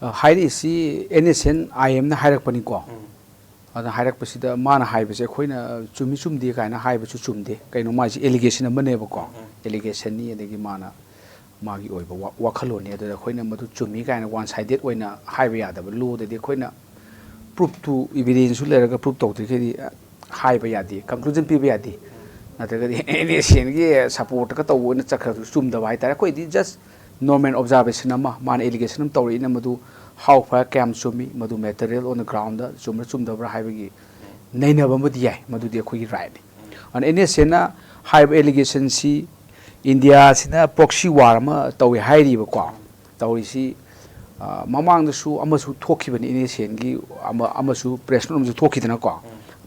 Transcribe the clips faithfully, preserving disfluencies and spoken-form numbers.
ꯑ, ꯍꯥꯏꯔꯛꯏꯁꯤ and S N I ꯑꯦꯝꯅ ꯍꯥꯏꯔꯛꯄꯅꯤꯀꯣ꯫ ꯑꯗ ꯍꯥꯏꯔꯛꯄꯁꯤꯗ ꯃꯥꯅ ꯍꯥꯏꯕꯁꯦ ꯑꯩꯈꯣꯏꯅ ꯆꯨꯝꯃꯤ ꯆꯨꯝꯗꯦ ꯀꯥꯏꯅ ꯍꯥꯏꯕꯁꯨ ꯆꯨꯝꯗꯦ꯫ ꯀꯩꯅꯣ, ꯃꯥꯏꯁꯤ ꯑꯦꯂꯤꯒꯦꯁꯟ ꯑꯃꯅꯦꯕꯀꯣ꯫ ꯑꯦꯂꯤꯒꯦꯁꯟꯅꯤ, ꯑꯗꯒꯤ ꯃꯥꯅ ꯃꯥꯒꯤ ꯑꯣꯏꯕ ꯋꯥ-, ꯋꯥꯈꯜꯂꯣꯟꯅꯤ꯫ ꯑꯗꯨꯗ ꯑꯩꯈꯣꯏꯅ ꯃꯗꯨ ꯆꯨꯝꯃꯤ ꯀꯥꯏꯅ ꯋꯥꯟ ꯁꯥꯏꯗꯦꯠ ꯑꯣꯏꯅ ꯍꯥꯏꯕ ꯌꯥꯗꯕ꯫ ꯂꯣꯗꯗꯤ ꯑꯩꯈꯣꯏꯅ ꯄ꯭ꯔꯨꯞꯇꯨ, ꯏꯕꯤꯗꯦꯟꯁꯁꯨ ꯂꯩꯔꯒ ꯄ꯭ꯔꯨꯞ ꯇꯧꯗ꯭ꯔꯤꯈꯩꯗꯤ, ꯑ, ꯍꯥꯏꯕ ꯌꯥꯗꯦ, ꯀꯟꯀ꯭ꯂꯨꯖꯟ ꯄꯤꯕ ꯌꯥꯗꯦ꯫ ꯅꯠꯇ꯭ꯔꯒꯗꯤ ꯑꯦꯟ ꯑꯦꯁ ꯑꯦꯟꯒꯤ ꯁꯞꯄꯣꯔꯠꯇꯒ ꯇꯧꯕ ꯑꯣꯏꯅ ꯆꯠꯈ꯭ꯔꯁꯨ ꯆꯨꯝꯗꯕ ꯍꯥꯏꯇꯥꯔꯦ꯫ ꯑꯩꯈꯣꯏꯗꯤ ꯖꯁ ꯅꯣꯔꯃꯦꯜ ꯑꯣꯕꯖꯥꯔꯕꯦꯁꯟ ꯑꯃ, ꯃꯥꯅ ꯑꯦꯂꯤꯒꯦꯁꯟ ꯑꯃ ꯇꯧꯔꯛꯏꯅ ꯃꯗꯨ how far, ꯀꯌꯥꯝ ꯆꯨꯝꯃꯤ, ꯃꯗꯨ ꯃꯦꯇꯔꯤꯌꯦꯜ ꯑꯣꯟ ꯗ ꯒ꯭ꯔꯥꯎꯟꯗ ꯆꯨꯝꯕ꯭ꯔꯥ ꯆꯨꯝꯗꯕ꯭ꯔꯥ ꯍꯥꯏꯕꯒꯤ ꯅꯩꯅꯕ ꯑꯃꯗꯤ ꯌꯥꯏ, ꯃꯗꯨꯗꯤ ꯑꯩꯈꯣꯏꯒꯤ ꯔꯥꯏꯠꯅꯤ꯫ ꯑꯗꯨꯅ ꯑꯦꯟ ꯑꯦꯁ ꯑꯦꯟꯅ ꯍꯥꯏꯔꯤꯕ ꯑꯦꯂꯤꯒꯦꯁꯟꯁꯤ ꯏꯟꯗꯤꯌꯥꯁꯤꯅ ꯄ꯭ꯔꯣꯛꯁꯤ ꯋꯥꯔ ꯑꯃ ꯇꯧꯏ ꯍꯥꯏꯔꯤꯕꯀꯣ꯫ ꯇꯧꯔꯤꯁꯤ, ꯑ, ꯃꯃꯥꯡꯗꯁꯨ ꯑꯃꯁꯨ ꯊꯣꯛꯈꯤꯕꯅꯤ, ꯑꯦꯟ ꯑꯦꯁ ꯑꯦꯟꯒꯤ ꯑꯃ, ꯑꯃꯁꯨ ꯄ꯭ꯔꯦꯁ ꯅꯣꯠ ꯑꯃꯁꯨ ꯊꯣꯛꯈꯤꯗꯅꯀꯣ꯫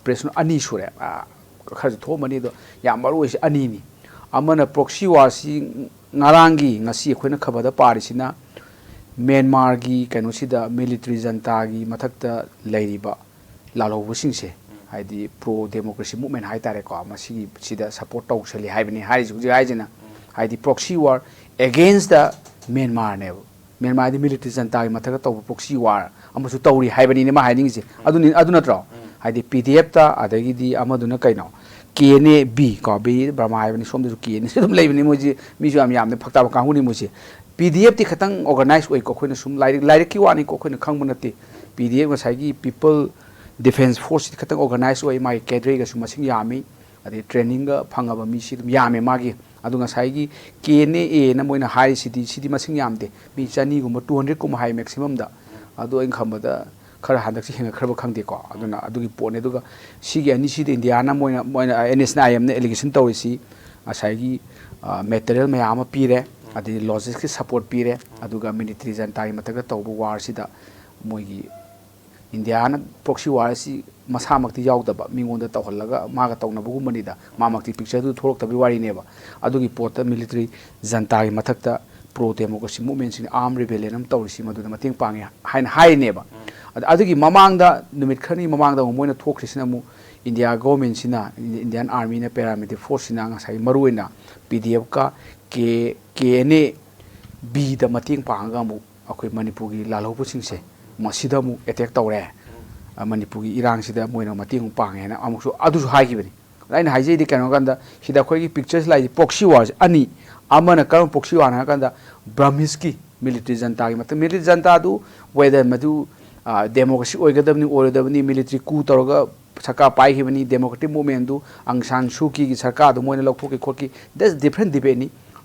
ꯄ꯭ꯔꯦꯁ ꯅꯣꯠ ꯑꯅꯤ ꯁꯨꯔꯦ꯫ ꯑ, ꯈꯔꯁꯨ ꯊꯣꯛꯑꯝꯃꯅꯤ, ꯑꯗꯣ ꯌꯥꯝ ꯃꯔꯨ ꯑꯣꯏꯁꯦ ꯑꯅꯤꯅꯤ꯫ ꯑꯃꯅ ꯄ꯭ꯔꯣꯛꯁꯤ ꯋꯥꯔꯁꯤ ꯉꯔꯥꯡꯒꯤ, ꯉꯁꯤ ꯑꯩꯈꯣꯏꯅ ꯈꯕꯔꯗ ꯄꯥꯔꯤꯁꯤꯅ ꯃ꯭ꯌꯥꯟꯃꯥꯔꯒꯤ ꯀꯩꯅꯣꯁꯤꯗ ꯃꯤꯂꯤꯇꯔꯤ ꯖꯟꯇꯥꯒꯤ ꯃꯊꯛꯇ ꯂꯩꯔꯤꯕ ꯂꯥꯜꯍꯧꯕꯁꯤꯡꯁꯦ, ꯍꯥꯏꯗꯤ ꯄ꯭ꯔꯣ ꯗꯦꯃꯣꯀ꯭ꯔꯦꯁꯤ ꯃꯨꯞꯃꯦꯟ ꯍꯥꯏꯇꯥꯔꯦꯀꯣ, ꯃꯁꯤꯒꯤ ꯁꯤꯗ ꯁꯞꯄꯣꯔꯠ ꯇꯧꯁꯜꯂꯤ ꯍꯥꯏꯕꯅꯤ ꯍꯥꯏꯔꯤꯁꯤ ꯍꯧꯖꯤꯛ ꯍꯥꯏꯁꯤꯅ꯫ ꯍꯥꯏꯗꯤ ꯄ꯭ꯔꯣꯛꯁꯤ ꯋꯥꯔ ꯑꯦꯒꯦꯟꯁ ꯗ ꯃ꯭ꯌꯥꯟꯃꯥꯔꯅꯦꯕ꯫ ꯃ꯭ꯌꯥꯟꯃꯥꯔꯗꯤ ꯃꯤꯂꯤꯇꯔꯤ ꯖꯟꯇꯥꯒꯤ ꯃꯊꯛꯇ ꯇꯧꯕ ꯄ꯭ꯔꯣꯛꯁꯤ ꯋꯥꯔ ꯑꯃꯁꯨ ꯇꯧꯔꯤ ꯍꯥꯏꯕꯅꯤꯅꯦ ꯃꯥ ꯍꯥꯏꯅꯤꯡꯉꯤꯁꯦ꯫ ꯑꯗꯨꯅꯤ, ꯑꯗꯨ ꯅꯠꯇ꯭ꯔꯣ? ꯍꯥꯏꯗꯤ ꯄꯤ ꯗꯤ ꯑꯦꯐꯇ, ꯑꯗꯒꯤꯗꯤ ꯑꯃꯗꯨꯅ ꯀꯩꯅꯣ, ꯀꯦ ꯑꯦꯟ ꯑꯦ ꯕꯤ ꯀꯣ, ꯕꯤ ꯕꯔꯃꯥ ꯍꯥꯏꯕꯅꯤ, ꯁꯣꯝꯗꯁꯨ ꯀꯦ ꯑꯦꯟ ꯑꯦ ꯑꯗꯨꯝ ꯂꯩꯕꯅꯤ ꯃꯣꯏꯁꯤ, ꯃꯤꯁꯨ ꯌꯥꯝ ꯌꯥꯝꯅ ꯐꯛ ꯇꯥꯕ ꯀꯥꯡꯕꯨꯅꯤ ꯃꯣꯏꯁꯤ꯫ ꯄꯤ ꯗꯤ ꯑꯦꯐꯇꯤ ꯈꯤꯇꯪ ꯑꯣꯔꯒꯅꯥꯏꯁ ꯑꯣꯏꯀꯣ, ꯑꯩꯈꯣꯏꯅ ꯁꯨꯝ ꯂꯥꯏꯔꯤꯛ, ꯂꯥꯏꯔꯤꯛꯀꯤ ꯋꯥꯅꯤꯀꯣ, ꯑꯩꯈꯣꯏꯅ ꯈꯪꯕ ꯅꯠꯇꯦ꯫ ꯄꯤ ꯗꯤ ꯑꯦꯐ ꯉꯁꯥꯏꯒꯤ ꯄꯤꯄꯜ ꯗꯤꯐꯦꯟꯁ ꯐꯣꯔꯁꯁꯤꯗꯤ ꯈꯤꯇꯪ ꯑꯣꯔꯒꯅꯥꯏꯁ ꯑꯣꯏ, ꯃꯥꯒꯤ ꯀꯦꯗ꯭ꯔꯦꯒꯁꯨ ꯃꯁꯤꯡ ꯌꯥꯝꯃꯤ, ꯑꯗꯩ ꯇ꯭ꯔꯦꯅꯤꯡꯒ ꯐꯪꯉꯕ ꯃꯤꯁꯤ ꯑꯗꯨꯝ ꯌꯥꯝꯃꯦ ꯃꯥꯒꯤ꯫ ꯑꯗꯨ ꯉꯁꯥꯏꯒꯤ ꯀꯦ ꯑꯦꯟ ꯑꯦ ꯑꯦꯅ ꯃꯣꯏꯅ ꯍꯥꯏꯔꯤꯁꯤꯗꯤ, ꯁꯤꯗꯤ ꯃꯁꯤꯡ ꯌꯥꯝꯗꯦ, ꯃꯤ ꯆꯅꯤꯒꯨꯝꯕ, ꯇꯨ ꯍꯟꯗ꯭ꯔꯦꯠꯀꯨꯝꯕ ꯍꯥꯏ ꯃꯦꯛꯁꯤꯃꯝꯗ꯫ ꯑꯗꯣ ꯑꯩꯅ ꯈꯟꯕꯗ ꯈꯔ ꯍꯟꯗꯛꯁꯤ ꯍꯦꯟꯒꯠꯈ꯭ꯔꯕ ꯈꯪꯗꯦꯀꯣ꯫ ꯑꯗꯨꯅ ꯑꯗꯨꯒꯤ ꯄꯣꯠꯅꯦ꯫ ꯑꯗꯨꯒ ꯁꯤꯒꯤ ꯑꯅꯤꯁꯤꯗ ꯏꯟꯗꯤꯌꯥꯅ, ꯃꯣꯏꯅ, ꯃꯣꯏꯅ, ꯑꯦꯟ ꯑꯦꯁ ꯑꯥꯏ ꯑꯦꯝꯅ ꯑꯦꯂꯤꯒꯦꯁꯟ ꯇꯧꯔꯤꯁꯤ ꯉꯁꯥꯏꯒꯤ, ꯑ, ꯃꯦꯇꯔꯤꯌꯦꯜ ꯃꯌꯥꯝ ꯑꯃ ꯄꯤꯔꯦ, ꯑꯗꯩ ꯂꯣꯖꯤꯁꯇꯤꯛ ꯁꯞꯄꯣꯔꯠ ꯄꯤꯔꯦ, ꯑꯗꯨꯒ ꯃꯤꯂꯤꯇꯔꯤ ꯖꯟꯇꯥꯒꯤ ꯃꯊꯛꯇ ꯇꯧꯕ ꯋꯥꯔꯁꯤꯗ ꯃꯣꯏꯒꯤ ꯏꯟꯗꯤꯌꯥꯅ ꯄ꯭ꯔꯣꯛꯁꯤ ꯋꯥꯔ ꯑꯁꯤ ꯃꯁꯥꯃꯛꯇꯤ ꯌꯥꯎꯗꯕ, ꯃꯤꯉꯣꯟꯗ ꯇꯧꯍꯜꯂꯒ ꯃꯥꯒ ꯇꯧꯅꯕꯒꯨꯝꯕꯅꯤꯗ, ꯃꯥꯃꯛꯇꯤ ꯄꯤꯛꯆꯔꯗꯨ ꯊꯣꯛꯂꯛꯇꯕꯒꯤ ꯋꯥꯔꯤꯅꯦꯕ꯫ ꯑꯗꯨꯒꯤ ꯄꯣꯠꯇ ꯃꯤꯂꯤꯇꯔꯤ ꯖꯟꯇꯥꯒꯤ ꯃꯊꯛꯇ ꯄ꯭ꯔꯣ ꯗꯦꯃꯣꯀ꯭ꯔꯦꯁꯤ ꯃꯨꯞꯃꯦꯟꯁꯤꯡꯅ ꯑꯥꯔꯝ ꯔꯤꯕꯦꯂꯤꯌꯟ ꯑꯃ ꯇꯧꯔꯤꯁꯤ ꯃꯗꯨꯗ ꯃꯇꯦꯡ ꯄꯥꯡꯉꯦ ꯍꯥꯏꯅ ꯍꯥꯏꯔꯤꯅꯦꯕ꯫ ꯑꯗ ꯑꯗꯨꯒꯤ ꯃꯃꯥꯡꯗ, ꯅꯨꯃꯤꯠ ꯈꯔꯅꯤ ꯃꯃꯥꯡꯗ ꯑꯃꯨꯛ ꯃꯣꯏꯅ ꯊꯣꯛꯈ꯭ꯔꯤꯁꯤꯅ ꯑꯃꯨꯛ ꯏꯟꯗꯤꯌꯥ ꯒꯣꯔꯃꯦꯟꯁꯤꯅ, ꯏꯟꯗꯤꯌꯥꯟ ꯑꯥꯔꯃꯤꯅ, ꯄꯦꯔꯥꯃꯤꯂꯤꯇꯔꯤ ꯐꯣꯔꯁꯁꯤꯅ ꯉꯁꯥꯏꯒꯤ ꯃꯔꯨꯑꯣꯏꯅ ꯄꯤ ꯗꯤ ꯑꯦꯐꯀ ꯀꯦ, ꯀꯦ ꯑꯦꯟ ꯑꯦ ꯕꯤꯗ ꯃꯇꯦꯡ ꯄꯥꯡꯉꯒ ꯑꯃꯨꯛ ꯑꯩꯈꯣꯏ ꯃꯅꯤꯄꯨꯔꯒꯤ ꯂꯥꯜꯍꯧꯕꯁꯤꯡꯁꯦ ꯃꯁꯤꯗ ꯑꯃꯨꯛ ꯑꯦꯇꯦꯛ ꯇꯧꯔꯦ, ꯑ, ꯃꯅꯤꯄꯨꯔꯒꯤ ꯏꯔꯥꯡꯁꯤꯗ ꯃꯣꯏꯅ ꯃꯇꯦꯡ ꯑꯃꯨꯛ ꯄꯥꯡꯉꯦ ꯍꯥꯏꯅ ꯑꯃꯨꯛꯁꯨ ꯑꯗꯨꯁꯨ ꯍꯥꯏꯈꯤꯕꯅꯤ꯫ ꯑꯗ ꯑꯩꯅ ꯍꯥꯏꯖꯩꯗꯤ ꯀꯩꯅꯣ ꯀꯥꯟꯗ, ꯁꯤꯗ ꯑꯩꯈꯣꯏꯒꯤ ꯄꯤꯛꯆꯔꯁꯤ ꯂꯥꯛꯏꯁꯦ ꯄ꯭ꯔꯣꯛꯁꯤ ꯋꯥꯔꯁꯦ ꯑꯅꯤ꯫ ꯑꯃꯅ ꯀꯔꯝꯕ ꯄ꯭ꯔꯣꯛꯁꯤ ꯋꯥꯔꯅꯣ ꯍꯥꯏ ꯀꯥꯟꯗ, ꯕ꯭ꯔꯍꯃꯤꯁꯀꯤ ꯃꯤꯂꯤꯇ꯭ꯔꯤ ꯖꯟꯇꯥꯒꯤ ꯃꯇꯝ, ꯃꯤꯂꯤꯇ꯭ꯔꯤ ꯖꯟꯇꯥꯗꯨ whether ꯃꯗꯨ, ꯑ, ꯗꯦꯃꯣꯀ꯭ꯔꯦꯁꯤ ꯑꯣꯏꯒꯗꯕꯅꯤ ꯑꯣꯏꯔꯣꯏꯗꯕꯅꯤ, ꯃꯤꯂꯤꯇ꯭ꯔꯤ coup ꯇꯧꯔꯒ ꯁꯔꯀꯥꯔ ꯄꯥꯏꯈꯤꯕꯅꯤ, ꯗꯦꯃꯣꯀ꯭ꯔꯦꯇꯤꯛ ꯃꯨꯞꯃꯦꯟꯗꯨ ꯑꯪ ꯁꯥꯟ ꯁꯨ ꯀꯤꯒꯤ ꯁꯔꯀꯥꯔꯗꯨ ꯃꯣꯏꯅ ꯂꯧꯊꯣꯛꯈꯤ ꯈꯣꯠꯈꯤ, that's different debate ꯅꯤ꯫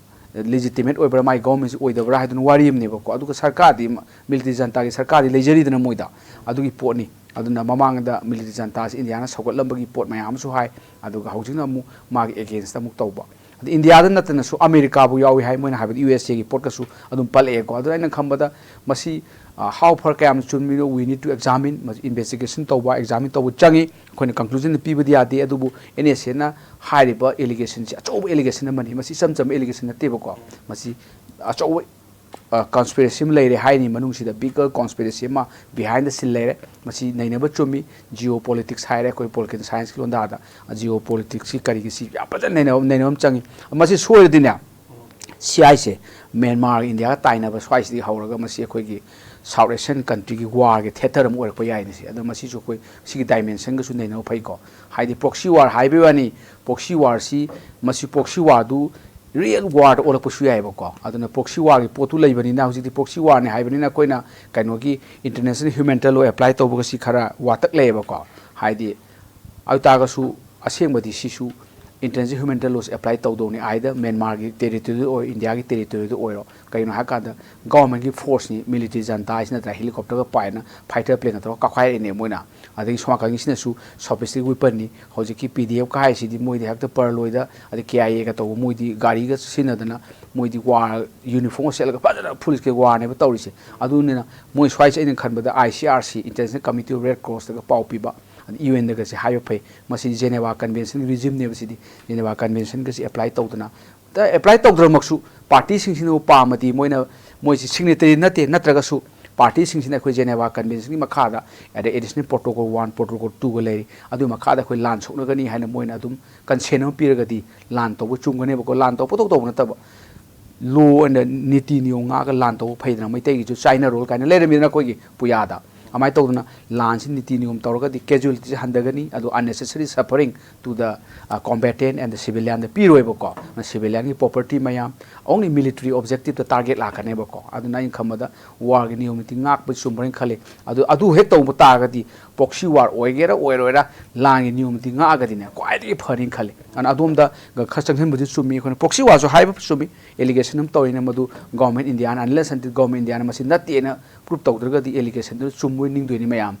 ꯂꯤꯖꯤꯇꯤꯃꯦꯠ ꯑꯣꯏꯕ꯭ꯔꯥ, ꯃꯥꯒꯤ ꯒꯣꯕꯔꯃꯦꯟꯁꯤ ꯑꯣꯏꯗꯕ꯭ꯔꯥ ꯍꯥꯏꯗꯨꯅ ꯋꯥꯔꯤ ꯑꯃꯅꯦꯕꯀꯣ꯫ ꯑꯗꯨꯒ ꯁꯔꯀꯥꯔꯗꯤ, ꯃꯤꯂꯤꯇ꯭ꯔꯤ ꯖꯟꯇꯥꯒꯤ ꯁꯔꯀꯥꯔꯗꯤ ꯂꯩꯖꯔꯤꯗꯅ ꯃꯣꯏꯗ, ꯑꯗꯨꯒꯤ ꯄꯣꯠꯅꯤ꯫ ꯑꯗꯨꯅ ꯃꯃꯥꯡꯗ ꯃꯤꯂꯤꯇ꯭ꯔꯤ ꯖꯟꯇꯥꯁꯤ ꯏꯟꯗꯤꯌꯥꯅ ꯁꯧꯒꯠꯂꯝꯕꯒꯤ ꯄꯣꯠ ꯃꯌꯥꯝ ꯑꯃꯁꯨ ꯍꯥꯏ, ꯑꯗꯨꯒ ꯍꯧꯖꯤꯛꯅ ꯑꯃꯨꯛ ꯃꯥꯒꯤ ꯑꯦꯒꯦꯟꯁꯇ ꯑꯃꯨꯛ ꯇꯧꯕ꯫ ꯑꯗ ꯏꯟꯗꯤꯌꯥꯗ ꯅꯠꯇꯅꯁꯨ ꯑꯃꯦꯔꯤꯀꯥꯕꯨ ꯌꯥꯎꯏ ꯍꯥꯏ, ꯃꯣꯏꯅ ꯍꯥꯏꯕꯗ ꯌꯨ ꯑꯦꯁ ꯑꯦꯒꯤ ꯄꯣꯠꯀꯁꯨ ꯑꯗꯨꯝ ꯄꯜꯂꯛꯑꯦꯀꯣ꯫ ꯑꯗꯨꯅ ꯑꯩꯅ ꯈꯟꯕꯗ ꯃꯁꯤ, ꯑ, how far ꯀꯌꯥꯝ ꯆꯨꯝꯃꯤꯅꯣ, we need to examine, ꯃꯁꯤ ꯏꯟꯚꯦꯁꯇꯤꯒꯦꯁꯟ ꯇꯧꯕ, ꯑꯦꯛꯖꯥꯃꯤꯟ ꯇꯧꯕ ꯆꯪꯉꯤ꯫ ꯑꯩꯈꯣꯏꯅ ꯀꯟꯀ꯭ꯂꯨꯖꯟꯗ ꯄꯤꯕꯗꯤ ꯌꯥꯗꯦ, ꯑꯗꯨꯕꯨ ꯑꯦꯟ ꯑꯦꯁ ꯑꯦꯅ ꯍꯥꯏꯔꯤꯕ ꯑꯦꯂꯤꯒꯦꯁꯟꯁꯤ ꯑꯆꯧꯕ ꯑꯦꯂꯤꯒꯦꯁꯟ ꯑꯃꯅꯤ꯫ ꯃꯁꯤ ꯏꯆꯝ ꯆꯝꯕ ꯑꯦꯂꯤꯒꯦꯁꯟ ꯅꯠꯇꯦꯕꯀꯣ꯫ ꯃꯁꯤ ꯑꯆꯧꯕ, ꯑ, ꯀꯟꯁꯄꯤꯔꯦꯁꯤ ꯑꯃ ꯂꯩꯔꯦ ꯍꯥꯏꯔꯤꯅꯤ, ꯃꯅꯨꯡꯁꯤꯗ ꯕꯤꯒꯔ ꯀꯟꯁꯄꯤꯔꯦꯁꯤ ꯑꯃ ꯕꯤꯍꯥꯏꯟꯗ ꯁꯤꯟ ꯂꯩꯔꯦ꯫ ꯃꯁꯤ ꯅꯩꯅꯕ ꯆꯨꯝꯃꯤ꯫ ꯖꯤꯑꯣ ꯄꯣꯂꯤꯇꯤꯛꯁ ꯍꯥꯏꯔꯦ ꯑꯩꯈꯣꯏ ꯄꯣꯂꯤꯇꯤꯀꯦꯜ ꯁꯥꯏꯟꯁꯀꯤ ꯂꯣꯟꯗꯥꯗ꯫ ꯖꯤꯑꯣ ꯄꯣꯂꯤꯇꯤꯛꯁꯀꯤ ꯀꯔꯤꯒꯤꯁꯤ ꯌꯥꯝ ꯐꯖꯅ ꯅꯩꯅꯕ, ꯅꯩꯅꯕ ꯑꯃ ꯆꯪꯉꯤ꯫ ꯃꯁꯤ ꯁꯣꯏꯔꯗꯤꯅꯦ, ꯁꯤ ꯍꯥꯏꯁꯦ ꯃ꯭ꯌꯥꯟꯃꯥꯔꯒ ꯏꯟꯗꯤꯌꯥꯒ ꯇꯥꯏꯅꯕ ꯁ꯭ꯋꯥꯏꯁꯤꯗꯒꯤ ꯍꯧꯔꯒ ꯃꯁꯤ ꯑꯩꯈꯣꯏꯒꯤ ꯁꯥꯎꯠ ꯑꯦꯁꯤꯌꯥꯟ ꯀꯟꯇ꯭ꯔꯤꯒꯤ ꯋꯥꯔꯒꯤ ꯊꯦꯇꯔ ꯑꯃ ꯑꯣꯏꯔꯛꯄ ꯌꯥꯏꯅꯦ ꯁꯤ꯫ ꯑꯗꯣ ꯃꯁꯤꯁꯨ ꯑꯩꯈꯣꯏ ꯁꯤꯒꯤ ꯗꯥꯏꯃꯦꯟꯁꯟꯒꯁꯨ ꯅꯩꯅꯕ ꯐꯩꯀꯣ꯫ ꯍꯥꯏꯗꯤ ꯄ꯭ꯔꯣꯛꯁꯤ ꯋꯥꯔ ꯍꯥꯏꯕꯒꯤ ꯋꯥꯅꯤ, ꯄ꯭ꯔꯣꯛꯁꯤ ꯋꯥꯔꯁꯤ, ꯃꯁꯤ ꯄ꯭ꯔꯣꯛꯁꯤ ꯋꯥꯔꯗꯨ ꯔꯤꯌꯦꯜ ꯋꯥꯔꯗ ꯑꯣꯜꯂꯛꯄꯁꯨ ꯌꯥꯏꯑꯕꯀꯣ꯫ ꯑꯗꯨꯅ ꯄ꯭ꯔꯣꯛꯁꯤ ꯋꯥꯔꯒꯤ ꯄꯣꯠꯇꯨ ꯂꯩꯕꯅꯤꯅ ꯍꯧꯖꯤꯛꯇꯤ ꯄ꯭ꯔꯣꯛꯁꯤ ꯋꯥꯔꯅꯤ ꯍꯥꯏꯕꯅꯤꯅ ꯑꯩꯈꯣꯏꯅ ꯀꯩꯅꯣꯒꯤ ꯏꯟꯇꯔꯅꯦꯁꯅꯦꯜ ꯍ꯭ꯌꯨꯃꯦꯅꯤꯇꯦꯔꯤꯌꯦꯟ ꯂꯣ ꯑꯦꯄ꯭ꯂꯥꯏ ꯇꯧꯕꯒ ꯁꯤ ꯈꯔ ꯋꯥꯇꯛ ꯂꯩꯌꯦꯕꯀꯣ꯫ ꯍꯥꯏꯗꯤ ꯑꯗꯨ ꯇꯥꯔꯒꯁꯨ ꯑꯁꯦꯡꯕꯗꯤ ꯁꯤꯁꯨ ꯏꯟꯇꯔꯅꯦꯁꯅꯦꯜ ꯍ꯭ꯌꯨꯃꯦꯅꯤꯇꯦꯔꯤꯌꯦꯟ ꯂꯣꯁꯦ ꯑꯦꯄ꯭ꯂꯥꯏ ꯇꯧꯗꯧꯅꯤ, either ꯃ꯭ꯌꯥꯟꯃꯥꯔꯒꯤ ꯇꯦꯔꯤꯇꯣꯔꯤꯗ ꯑꯣꯏꯔꯣ, ꯏꯟꯗꯤꯌꯥꯒꯤ ꯇꯦꯔꯤꯇꯣꯔꯤꯗ ꯑꯣꯏꯔꯣ꯫ ꯀꯩꯒꯤꯅꯣ ꯍꯥꯏꯀꯥꯟꯗ ꯒꯣꯕꯔꯃꯦꯟꯒꯤ ꯐꯣꯔꯁꯅꯤ, ꯃꯤꯂꯤꯇ꯭ꯔꯤ ꯖꯟꯇꯥ ꯍꯥꯏꯁꯤ ꯅꯠꯇ꯭ꯔꯥ, ꯍꯦꯂꯤꯀꯣꯞꯇꯔꯒ ꯄꯥꯏꯅ ꯐꯥꯏꯇꯔ ꯄ꯭ꯂꯦꯟꯒ ꯇꯧꯔꯒ ꯀꯥꯞꯈꯥꯏꯔꯛꯏꯅꯦ ꯃꯣꯏꯅ꯫ ꯑꯗꯒꯤ ꯁꯣꯝ ꯅꯥꯀꯟꯒꯤꯁꯤꯅꯁꯨ ꯁꯣꯐꯤꯁꯇꯤꯛ ꯋꯦꯄꯟꯅꯤ꯫ ꯍꯧꯖꯤꯛꯀꯤ ꯄꯤ ꯗꯤ ꯑꯦꯐꯀ ꯍꯥꯏꯁꯤꯗꯤ ꯃꯣꯏꯗꯤ ꯍꯦꯛꯇ ꯄꯔꯂꯣꯏꯗ, ꯑꯗꯩ ꯀꯦ ꯑꯥꯏ ꯑꯦꯒ ꯇꯧꯕ ꯃꯣꯏꯗꯤ ꯒꯥꯔꯤꯒ ꯁꯤꯖꯤꯟꯅꯗꯅ ꯃꯣꯏꯗꯤ ꯋꯥꯔ ꯌꯨꯅꯤꯐꯣꯔꯝꯒ ꯁꯦꯠꯂꯒ ꯐꯖꯅ ꯐꯨꯜ ꯁ꯭ꯀꯦꯜ ꯋꯥꯔꯅꯦꯕ ꯇꯧꯔꯤꯁꯦ꯫ ꯑꯗꯨꯅꯤꯅ ꯃꯣꯏ ꯁ꯭ꯋꯥꯏꯁꯦ ꯑꯩꯅ ꯈꯟꯕꯗ ꯑꯥꯏ C R C, international committee of red ꯀ꯭ꯔꯣꯁꯇꯒ ꯄꯥꯎ ꯄꯤꯕ, ꯑꯗꯩ ꯌꯨ ꯑꯦꯟꯗꯒꯁꯦ ꯍꯥꯏꯕ ꯐꯩ꯫ ꯃꯁꯤ ꯖꯦꯅꯦꯚꯥ ꯀꯟꯚꯦꯟꯁꯟꯒꯤ ꯔꯤꯖꯤꯝꯅꯦꯕ ꯁꯤꯗꯤ꯫ ꯖꯦꯅꯦꯚꯥ ꯀꯟꯚꯦꯟꯁꯟꯒꯁꯦ ꯑꯦꯄ꯭ꯂꯥꯏ ꯇꯧꯗꯅ, ꯑꯦꯄ꯭ꯂꯥꯏ ꯇꯧꯗ꯭ꯔꯃꯛꯁꯨ ꯄꯥꯔꯇꯤꯁꯤꯡꯁꯤꯅꯕꯨ ꯄꯥꯝꯃꯗꯤ ꯃꯣꯏꯅ, ꯃꯣꯏꯁꯤ ꯁꯤꯒꯅꯦꯇꯔꯤ ꯅꯠꯇꯦ, ꯅꯠꯇ꯭ꯔꯒꯁꯨ ꯄꯥꯔꯇꯤꯁꯤꯡꯁꯤꯅ ꯑꯩꯈꯣꯏ ꯖꯦꯅꯦꯚꯥ ꯀꯟꯚꯦꯟꯁꯟꯒꯤ ꯃꯈꯥꯗ ꯑꯗꯩ ꯑꯦꯗꯤꯁꯅꯦꯜ ꯄ꯭ꯔꯣꯇꯣꯀꯣꯜ ꯋꯥꯟ, ꯄ꯭ꯔꯣꯇꯣꯀꯣꯜ ꯇꯨꯒ ꯂꯩꯔꯤ, ꯑꯗꯨꯒꯤ ꯃꯈꯥꯗ ꯑꯩꯈꯣꯏ ꯂꯥꯟ ꯁꯣꯛꯅꯒꯅꯤ ꯍꯥꯏꯅ ꯃꯣꯏꯅ ꯑꯗꯨꯝ ꯀꯟꯁꯦꯟ ꯑꯃ ꯄꯤꯔꯒꯗꯤ ꯂꯥꯟ ꯇꯧꯕ ꯆꯨꯝꯒꯅꯦꯕꯀꯣ꯫ ꯂꯥꯟ ꯇꯧꯕ ꯄꯪꯇꯧ ꯇꯧꯕ ꯅꯠꯇꯕ, law ꯑꯣꯏꯅ ꯅꯤꯇꯤ ꯅꯤꯌꯣꯝ ꯉꯥꯛꯑꯒ ꯂꯥꯟ ꯇꯧꯕ ꯐꯩꯗꯅ, ꯃꯩꯇꯩꯒꯤꯁꯨ China rule ꯀꯥꯏꯅ ꯂꯩꯔꯝꯃꯤꯗꯅ ꯑꯩꯈꯣꯏꯒꯤ ꯄꯨꯌꯥꯗ꯫ ꯑꯗꯨꯃꯥꯏꯅ ꯇꯧꯗꯅ ꯂꯥꯟꯁꯤ ꯅꯤꯇꯤ ꯅꯤꯌꯣꯝ ꯇꯧꯔꯒꯗꯤ casualtyꯁꯦ ꯍꯟꯊꯒꯅꯤ, ꯑꯗꯨ unnecessary suffering to the combatant and the civilianꯗ ꯄꯤꯔꯣꯏꯕꯀꯣ꯫ Civilianꯒꯤ property ꯃꯌꯥꯝ only military objectiveꯇ target ꯂꯥꯛꯀꯅꯦꯕꯀꯣ꯫ ꯑꯗꯨꯅ ꯑꯩꯅ ꯈꯟꯕꯗ warꯒꯤ ꯅꯤꯌꯣꯝ ꯅꯤꯇꯤ ꯉꯥꯛꯄ ꯆꯨꯝꯕ꯭ꯔꯅ ꯈꯜꯂꯤ꯫ ꯑꯗꯨ, ꯑꯗꯨ ꯍꯦꯛ ꯇꯧꯕ ꯇꯥꯔꯒꯗꯤ proxy war ꯑꯣꯏꯒꯦꯔꯥ ꯑꯣꯏꯔꯣꯏꯔꯥ, ꯂꯥꯟꯒꯤ ꯅꯤꯌꯣꯝ ꯅꯤꯇꯤ ꯉꯥꯛꯑꯒꯗꯤꯅꯦ ꯈ꯭ꯋꯥꯏꯗꯒꯤ ꯐꯅꯤꯅ ꯈꯜꯂꯤ꯫ ꯑꯗꯨꯅ ꯑꯗꯣꯝꯗ ꯈꯔ ꯆꯪꯁꯤꯟꯕꯗꯤ ꯆꯨꯝꯃꯤ, ꯑꯩꯈꯣꯏꯅ proxy warꯁꯨ ꯍꯥꯏꯕ ꯆꯨꯝꯃꯤ, allegation ꯑꯃ ꯇꯧꯔꯤꯅ ꯃꯗꯨ government Indiaꯅ, unless until government Indiaꯅ ꯃꯁꯤ ꯅꯠꯇꯦꯅ prove ꯇꯧꯗ꯭ꯔꯒꯗꯤ allegationꯗꯨ ꯆꯨꯝꯃꯣꯏ ꯅꯤꯡꯗꯣꯏꯅꯤ ꯃꯌꯥꯝ꯫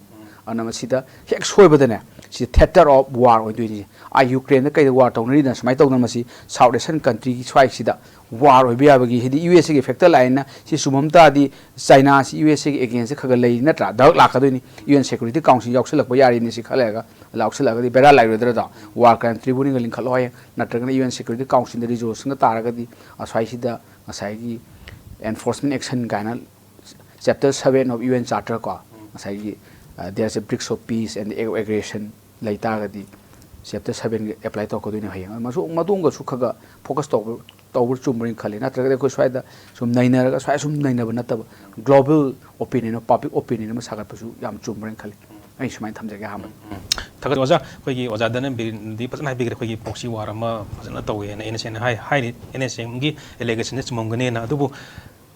ꯑꯗꯨꯅ ꯃꯁꯤꯗ ꯍꯦꯛ ꯁꯣꯏꯕꯗꯅꯦ, ꯁꯤ theatre of war ꯑꯣꯏꯗꯣꯏꯅꯤ꯫ ꯑꯥ, Ukraineꯗ ꯀꯩꯗ war ꯇꯧꯅꯔꯤꯗꯅ ꯁꯨꯃꯥꯏꯅ ꯇꯧꯗꯅ ꯃꯁꯤ South Asian countryꯒꯤ ꯁ꯭ꯋꯥꯏꯁꯤꯗ war ꯑꯣꯏꯕ ꯌꯥꯕꯒꯤ, ꯍꯥꯏꯗꯤ USAꯒꯤ factor ꯂꯥꯛꯑꯦꯅ ꯁꯤ ꯆꯨꯝꯃꯝ ꯇꯥꯔꯗꯤ Chinaꯁꯤ USAꯒꯤ againstꯁꯦ ꯈꯔ ꯈꯔ ꯂꯩ ꯅꯠꯇ꯭ꯔꯥ? ꯗꯛ ꯂꯥꯛꯀꯗꯣꯏꯅꯤ꯫ UN Security Council ꯌꯥꯎꯁꯜꯂꯛꯄ ꯌꯥꯔꯤꯅꯤ ꯁꯤ ꯈꯜꯂꯦꯒ ꯌꯥꯎꯁꯜꯂꯛꯑꯒꯗꯤ ꯕꯦꯔꯥ ꯂꯥꯛꯂꯣꯏꯗ꯭ꯔꯗꯣ? War crime tribunalꯒ ꯂꯤꯡꯈꯠꯂꯣ ꯍꯥꯏꯌꯦ, ꯅꯠꯇ꯭ꯔꯒꯅ UN Security Councilꯗ resolutionꯒ ꯇꯥꯔꯒꯗꯤ ꯑꯁ꯭ꯋꯥꯏꯁꯤꯗ ꯉꯁꯥꯏꯒꯤ enforcement action ꯀꯥꯏꯅ chapter seven of UN Charter ꯀꯣ, ꯉꯁꯥꯏꯒꯤ, ꯑ, there's a breach of peace and the aggression ꯂꯩ ꯇꯥꯔꯒꯗꯤ chapter sevenꯒ apply ꯇꯧꯔꯛꯀꯗꯣꯏꯅꯦ ꯍꯌꯦꯡ꯫ ꯃꯁꯨ-, ꯃꯗꯨꯝꯒꯁꯨ ꯈꯔ ꯈꯔ focus ꯇꯧꯕ, ꯇꯧꯕ ꯆꯨꯝꯕ꯭ꯔꯅ ꯈꯜꯂꯤ꯫ ꯅꯠꯇ꯭ꯔꯒꯗꯤ ꯑꯩꯈꯣꯏ ꯁ꯭ꯋꯥꯏꯗ ꯁꯨꯝ ꯅꯩꯅꯔꯒ ꯁ꯭ꯋꯥꯏ ꯁꯨꯝ ꯅꯩꯅꯕ ꯅꯠꯇꯕ global opinion, public opinion ꯑꯃ ꯁꯥꯒꯠꯄꯁꯨ ꯌꯥꯝ ꯆꯨꯝꯕ꯭ꯔꯅ ꯈꯜꯂꯤ꯫ ꯑꯩ ꯁꯨꯃꯥꯏꯅ ꯊꯝꯖꯒꯦ ꯑꯍꯥꯟꯕꯗ꯫ ꯎꯝ꯫ ꯊꯥꯒꯠ ꯑꯣꯖꯥ, ꯑꯩꯈꯣꯏꯒꯤ ꯑꯣꯖꯥ ꯙꯅꯕꯤꯔꯗꯤ ꯐꯖꯅ ꯍꯥꯏꯕꯤꯈ꯭ꯔꯦ, ꯑꯩꯈꯣꯏꯒꯤ proxy war ꯑꯃ ꯐꯖꯅ ꯇꯧꯋꯦꯅ ꯑꯦꯟ ꯑꯦꯁ ꯑꯦꯟ ꯍꯥꯏ-, ꯍꯥꯏꯔꯤ, ꯑꯦꯟ ꯑꯦꯁ ꯑꯦꯟꯒꯤ allegation ꯆꯨꯝꯃꯝꯒꯅꯦꯅ꯫ ꯑꯗꯨꯕꯨ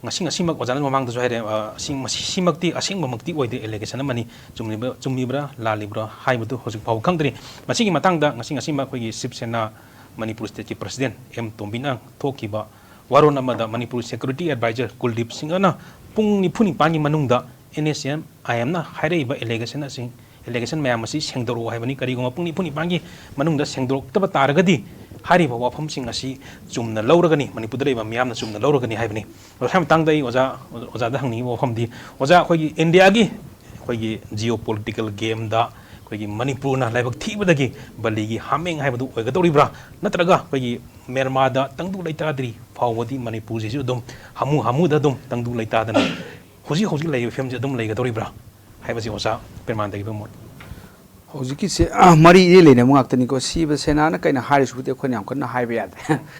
ꯉꯁꯤ, ꯉꯁꯤꯃꯛ ꯑꯣꯖꯥꯅ ꯃꯃꯥꯡꯗꯁꯨ ꯍꯥꯏꯔꯦ, ꯑ, ꯁꯤ, ꯃꯁꯤ, ꯁꯤꯃꯛꯇꯤ ꯑꯁꯦꯡꯕꯃꯛꯇꯤ ꯑꯣꯏꯗꯦ, allegation ꯑꯃꯅꯤ꯫ ꯆꯨꯝꯂꯤꯕ-, ꯆꯨꯝꯃꯤꯕ꯭ꯔꯥ ꯂꯥꯜꯂꯤꯕ꯭ꯔꯥ ꯍꯥꯏꯕꯗꯨ ꯍꯧꯖꯤꯛ ꯐꯥꯎꯕ ꯈꯪꯗ꯭ꯔꯤ꯫ ꯃꯁꯤꯒꯤ ꯃꯇꯥꯡꯗ ꯉꯁꯤ, ꯉꯁꯤꯃꯛ ꯑꯩꯈꯣꯏꯒꯤ ꯁꯤꯕ ꯁꯦꯅꯥ ꯃꯅꯤꯄꯨꯔ stateꯀꯤ president ꯑꯦꯝ ꯇꯣꯝꯕꯤꯅ ꯊꯣꯛꯈꯤꯕ ꯋꯥꯔꯣꯜ ꯑꯃꯗ ꯃꯅꯤꯄꯨꯔ security advisor ꯀꯨꯜꯗꯤꯞ ꯁꯤꯡꯍꯅ ꯄꯨꯡ ꯅꯤꯐꯨ ꯅꯤꯄꯥꯟꯒꯤ ꯃꯅꯨꯡꯗ ꯑꯦꯟ ꯑꯦꯁ ꯑꯦꯟ ꯑꯥꯏ ꯑꯦꯝꯅ ꯍꯥꯏꯔꯛꯏꯕ allegation ꯑꯁꯤ, allegation ꯃꯌꯥꯝ ꯑꯁꯤ ꯁꯦꯡꯗꯣꯔꯛꯑꯣ ꯍꯥꯏꯕꯅꯤ꯫ ꯀꯔꯤꯒꯨꯝꯕ ꯄꯨꯡ ꯅꯤꯐꯨ ꯅꯤꯄꯥꯟꯒꯤ ꯃꯅꯨꯡꯗ ꯁꯦꯡꯗꯣꯔꯛꯇꯕ ꯇꯥꯔꯒꯗꯤ ꯍꯥꯏꯔꯤꯕ ꯋꯥꯐꯝꯁꯤꯡ ꯑꯁꯤ ꯆꯨꯝꯅ ꯂꯧꯔꯒꯅꯤ, ꯃꯅꯤꯄꯨꯔꯗ ꯂꯩꯕ ꯃꯤꯌꯥꯝꯅ ꯆꯨꯝꯅ ꯂꯧꯔꯒꯅꯤ ꯍꯥꯏꯕꯅꯤ꯫ ꯃꯁꯤꯒꯤ ꯃꯇꯥꯡꯗ ꯑꯩ ꯑꯣꯖꯥ, ꯑꯣꯖꯥꯗ ꯍꯪꯅꯤꯡꯉꯤꯕ ꯋꯥꯐꯝꯗꯤ, ꯑꯣꯖꯥ, ꯑꯩꯈꯣꯏꯒꯤ ꯏꯟꯗꯤꯌꯥꯒꯤ ꯑꯩꯈꯣꯏꯒꯤ geopolitical gameꯗ ꯑꯩꯈꯣꯏꯒꯤ ꯃꯅꯤꯄꯨꯔꯅ ꯂꯥꯏꯕꯛ ꯊꯤꯕꯗꯒꯤ ꯕꯂꯤꯒꯤ ꯍꯥꯃꯦꯡ ꯍꯥꯏꯕꯗꯨ ꯑꯣꯏꯒꯗꯧꯔꯤꯕ꯭ꯔꯥ? ꯅꯠꯇ꯭ꯔꯒ ꯑꯩꯈꯣꯏꯒꯤ ꯃ꯭ꯌꯥꯟꯃꯥꯔꯗ ꯇꯪꯗꯨ ꯂꯩꯇꯥꯗ꯭ꯔꯤ ꯐꯥꯎꯕꯗꯤ ꯃꯅꯤꯄꯨꯔꯁꯤꯁꯨ ꯑꯗꯨꯝ ꯍꯥꯃꯨ ꯍꯥꯃꯨꯗ ꯑꯗꯨꯝ ꯇꯪꯗꯨ ꯂꯩꯇꯥꯗꯅ ꯍꯧꯖꯤꯛ ꯍꯧꯖꯤꯛ ꯂꯩꯔꯤꯕ ꯐꯤꯕꯝꯁꯤ ꯑꯗꯨꯝ ꯂꯩꯒꯗꯧꯔꯤꯕ꯭ꯔꯥ ꯍꯥꯏꯕꯁꯤ ꯑꯣꯖꯥ ꯄ꯭ꯔꯦꯃꯥꯅꯟꯗꯒꯤ ꯃꯣꯠ꯫ ꯍꯧꯖꯤꯛꯀꯤꯁꯦ, ꯑ, ꯃꯔꯤ ꯏꯔꯩ ꯂꯩꯅꯕ ꯉꯥꯛꯇꯅꯤꯀꯣ꯫ ꯁꯤꯕ ꯁꯦꯅꯥꯅ ꯀꯩꯅ ꯍꯥꯏꯔꯤꯁꯤꯕꯨꯗꯤ ꯑꯩꯈꯣꯏꯅ ꯌꯥꯝ ꯀꯟꯅ ꯍꯥꯏꯕ ꯌꯥꯗꯦ꯫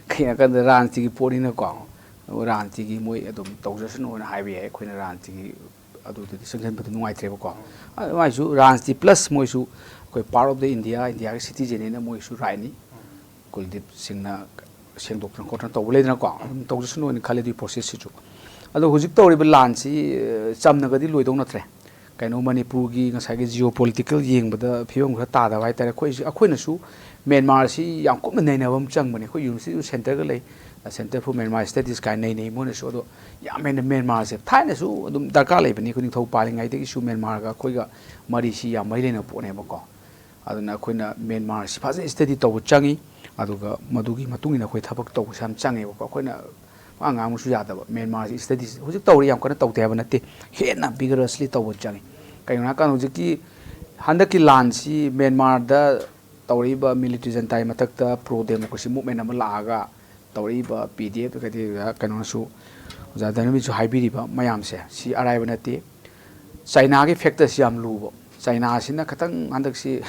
ꯀꯩꯒꯤꯅꯣ ꯍꯥꯏ ꯀꯥꯟꯗ ꯔꯥꯖꯅꯤꯇꯤꯒꯤ ꯄꯣꯠꯅꯤꯅꯀꯣ꯫ ꯔꯥꯖꯅꯤꯇꯤꯒꯤ ꯃꯣꯏ ꯑꯗꯨꯝ ꯇꯧꯖꯁꯅꯨꯅ ꯍꯥꯏꯕ ꯌꯥꯏ꯫ ꯑꯩꯈꯣꯏꯅ ꯔꯥꯖꯅꯤꯇꯤꯒꯤ ꯑꯗꯨꯗꯗꯤ ꯆꯪꯁꯤꯟꯕꯗꯤ ꯅꯨꯡꯉꯥꯏꯇ꯭ꯔꯦꯕꯀꯣ꯫ ꯑꯗꯨꯃꯥꯏꯁꯨ ꯔꯥꯖꯅꯤꯇꯤ plus ꯃꯣꯏꯁꯨ ꯑꯩꯈꯣꯏ part of the India, ꯏꯟꯗꯤꯌꯥꯒꯤ citizenꯅꯤꯅ ꯃꯣꯏꯁꯨ rightꯅꯤ꯫ ꯀꯨꯜꯗꯤꯞ ꯁꯤꯡꯅ ꯁꯦꯡꯗꯣꯛꯇꯅ ꯈꯣꯠꯇꯅ ꯇꯧꯕ ꯂꯩꯗꯅꯀꯣ, ꯑꯗꯨꯝ ꯇꯧꯖꯁꯅꯨꯅ ꯈꯜꯂꯦ ꯑꯗꯨꯒꯤ processꯁꯤꯁꯨ꯫ ꯑꯗꯣ ꯍꯧꯖꯤꯛ ꯇꯧꯔꯤꯕ ꯂꯥꯟꯁꯤ, ꯑ, ꯆꯝꯅꯒꯗꯤ ꯂꯣꯏꯗꯧ ꯅꯠꯇ꯭ꯔꯦ꯫ ꯀꯩꯅꯣ, ꯃꯅꯤꯄꯨꯔꯒꯤ ꯉꯁꯥꯏꯒꯤ geopolitical ꯌꯦꯡꯕꯗ ꯐꯤꯕꯝ ꯈꯔ ꯇꯥꯗꯕ ꯍꯥꯏꯇꯥꯔꯦ꯫ ꯑꯩꯈꯣꯏꯁꯤ, ꯑꯩꯈꯣꯏꯅꯁꯨ ꯃ꯭ꯌꯥꯟꯃꯥꯔꯁꯤ ꯌꯥꯝ ꯀꯨꯞꯅ ꯅꯩꯅꯕ ꯑꯃ ꯆꯪꯕꯅꯦ꯫ ꯑꯩꯈꯣꯏ universityꯁꯨ centreꯒ ꯂꯩ, Center for Myanmar Studies ꯀꯥꯏꯅ ꯅꯩꯅꯩ ꯃꯣꯏꯅꯁꯨ꯫ ꯑꯗꯣ ꯌꯥꯝ ꯍꯦꯟꯅ ꯃ꯭ꯌꯥꯟꯃꯥꯔꯁꯦ ꯊꯥꯏꯅꯁꯨ ꯑꯗꯨꯝ ꯗꯔꯀꯥꯔ ꯂꯩꯕꯅꯤ꯫ ꯑꯩꯈꯣꯏ ꯅꯤꯡꯊꯧ ꯄꯥꯜꯂꯤꯉꯩꯗꯒꯤꯁꯨ ꯃ꯭ꯌꯥꯟꯃꯥꯔꯒ ꯑꯩꯈꯣꯏꯒ ꯃꯔꯤꯁꯤ ꯌꯥꯝ ꯃꯔꯤ ꯂꯩꯅꯕ ꯄꯣꯠꯅꯦꯕꯀꯣ꯫ ꯑꯗꯨꯅ ꯑꯩꯈꯣꯏꯅ ꯃ꯭ꯌꯥꯟꯃꯥꯔꯁꯤ ꯐꯖꯅ study ꯇꯧꯕ ꯆꯪꯉꯤ꯫ ꯑꯗꯨꯒ ꯃꯗꯨꯒꯤ ꯃꯇꯨꯡ ꯏꯟꯅ ꯑꯩꯈꯣꯏ ꯊꯕꯛ ꯇꯧꯕꯁꯦ ꯌꯥꯝ ꯆꯪꯉꯦꯕꯀꯣ꯫ ꯑꯩꯈꯣꯏꯅ ꯄꯉꯥꯡ ꯉꯥꯡꯕꯁꯨ ꯌꯥꯗꯕ꯫ ꯃ꯭ꯌꯥꯟꯃꯥꯔꯁꯤ study ꯍꯧꯖꯤꯛ ꯇꯧꯔꯤ ꯌꯥꯝ ꯀꯟꯅ ꯇꯧꯗꯦ ꯍꯥꯏꯕ ꯅꯠꯇꯦ, ꯍꯦꯟꯅ vigorously ꯇꯧꯕ ꯆꯪꯉꯤ꯫ ꯀꯩꯒꯤꯅꯣ ꯍꯥꯏꯀꯥꯟꯗ ꯍꯧꯖꯤꯛꯀꯤ ꯍꯟꯗꯛꯀꯤ ꯂꯥꯟꯁꯤ ꯃ꯭ꯌꯥꯟꯃꯥꯔꯗ ꯇꯧꯔꯛꯏꯕ military juntaꯒꯤ ꯃꯊꯛꯇ pro democracy movement ꯑꯃ ꯂꯥꯛꯑꯒ ꯇꯧꯔꯛꯏꯕ PDF ꯀꯩꯗꯤ ꯀꯩꯅꯣꯅꯁꯨ, ꯑꯣꯖꯥ ꯙꯅꯕꯤꯁꯨ ꯍꯥꯏꯕꯤꯔꯤꯕ ꯃꯌꯥꯝꯁꯦ, ꯁꯤ ꯑꯔꯥꯏꯕ ꯅꯠꯇꯦ꯫ ꯆꯥꯏꯅꯥꯒꯤ factorꯁꯤ ꯌꯥꯝ ꯂꯨꯕ꯫ ꯆꯥꯏꯅꯥꯁꯤꯅ ꯈꯤꯇꯪ ꯍꯟꯗꯛꯁꯤ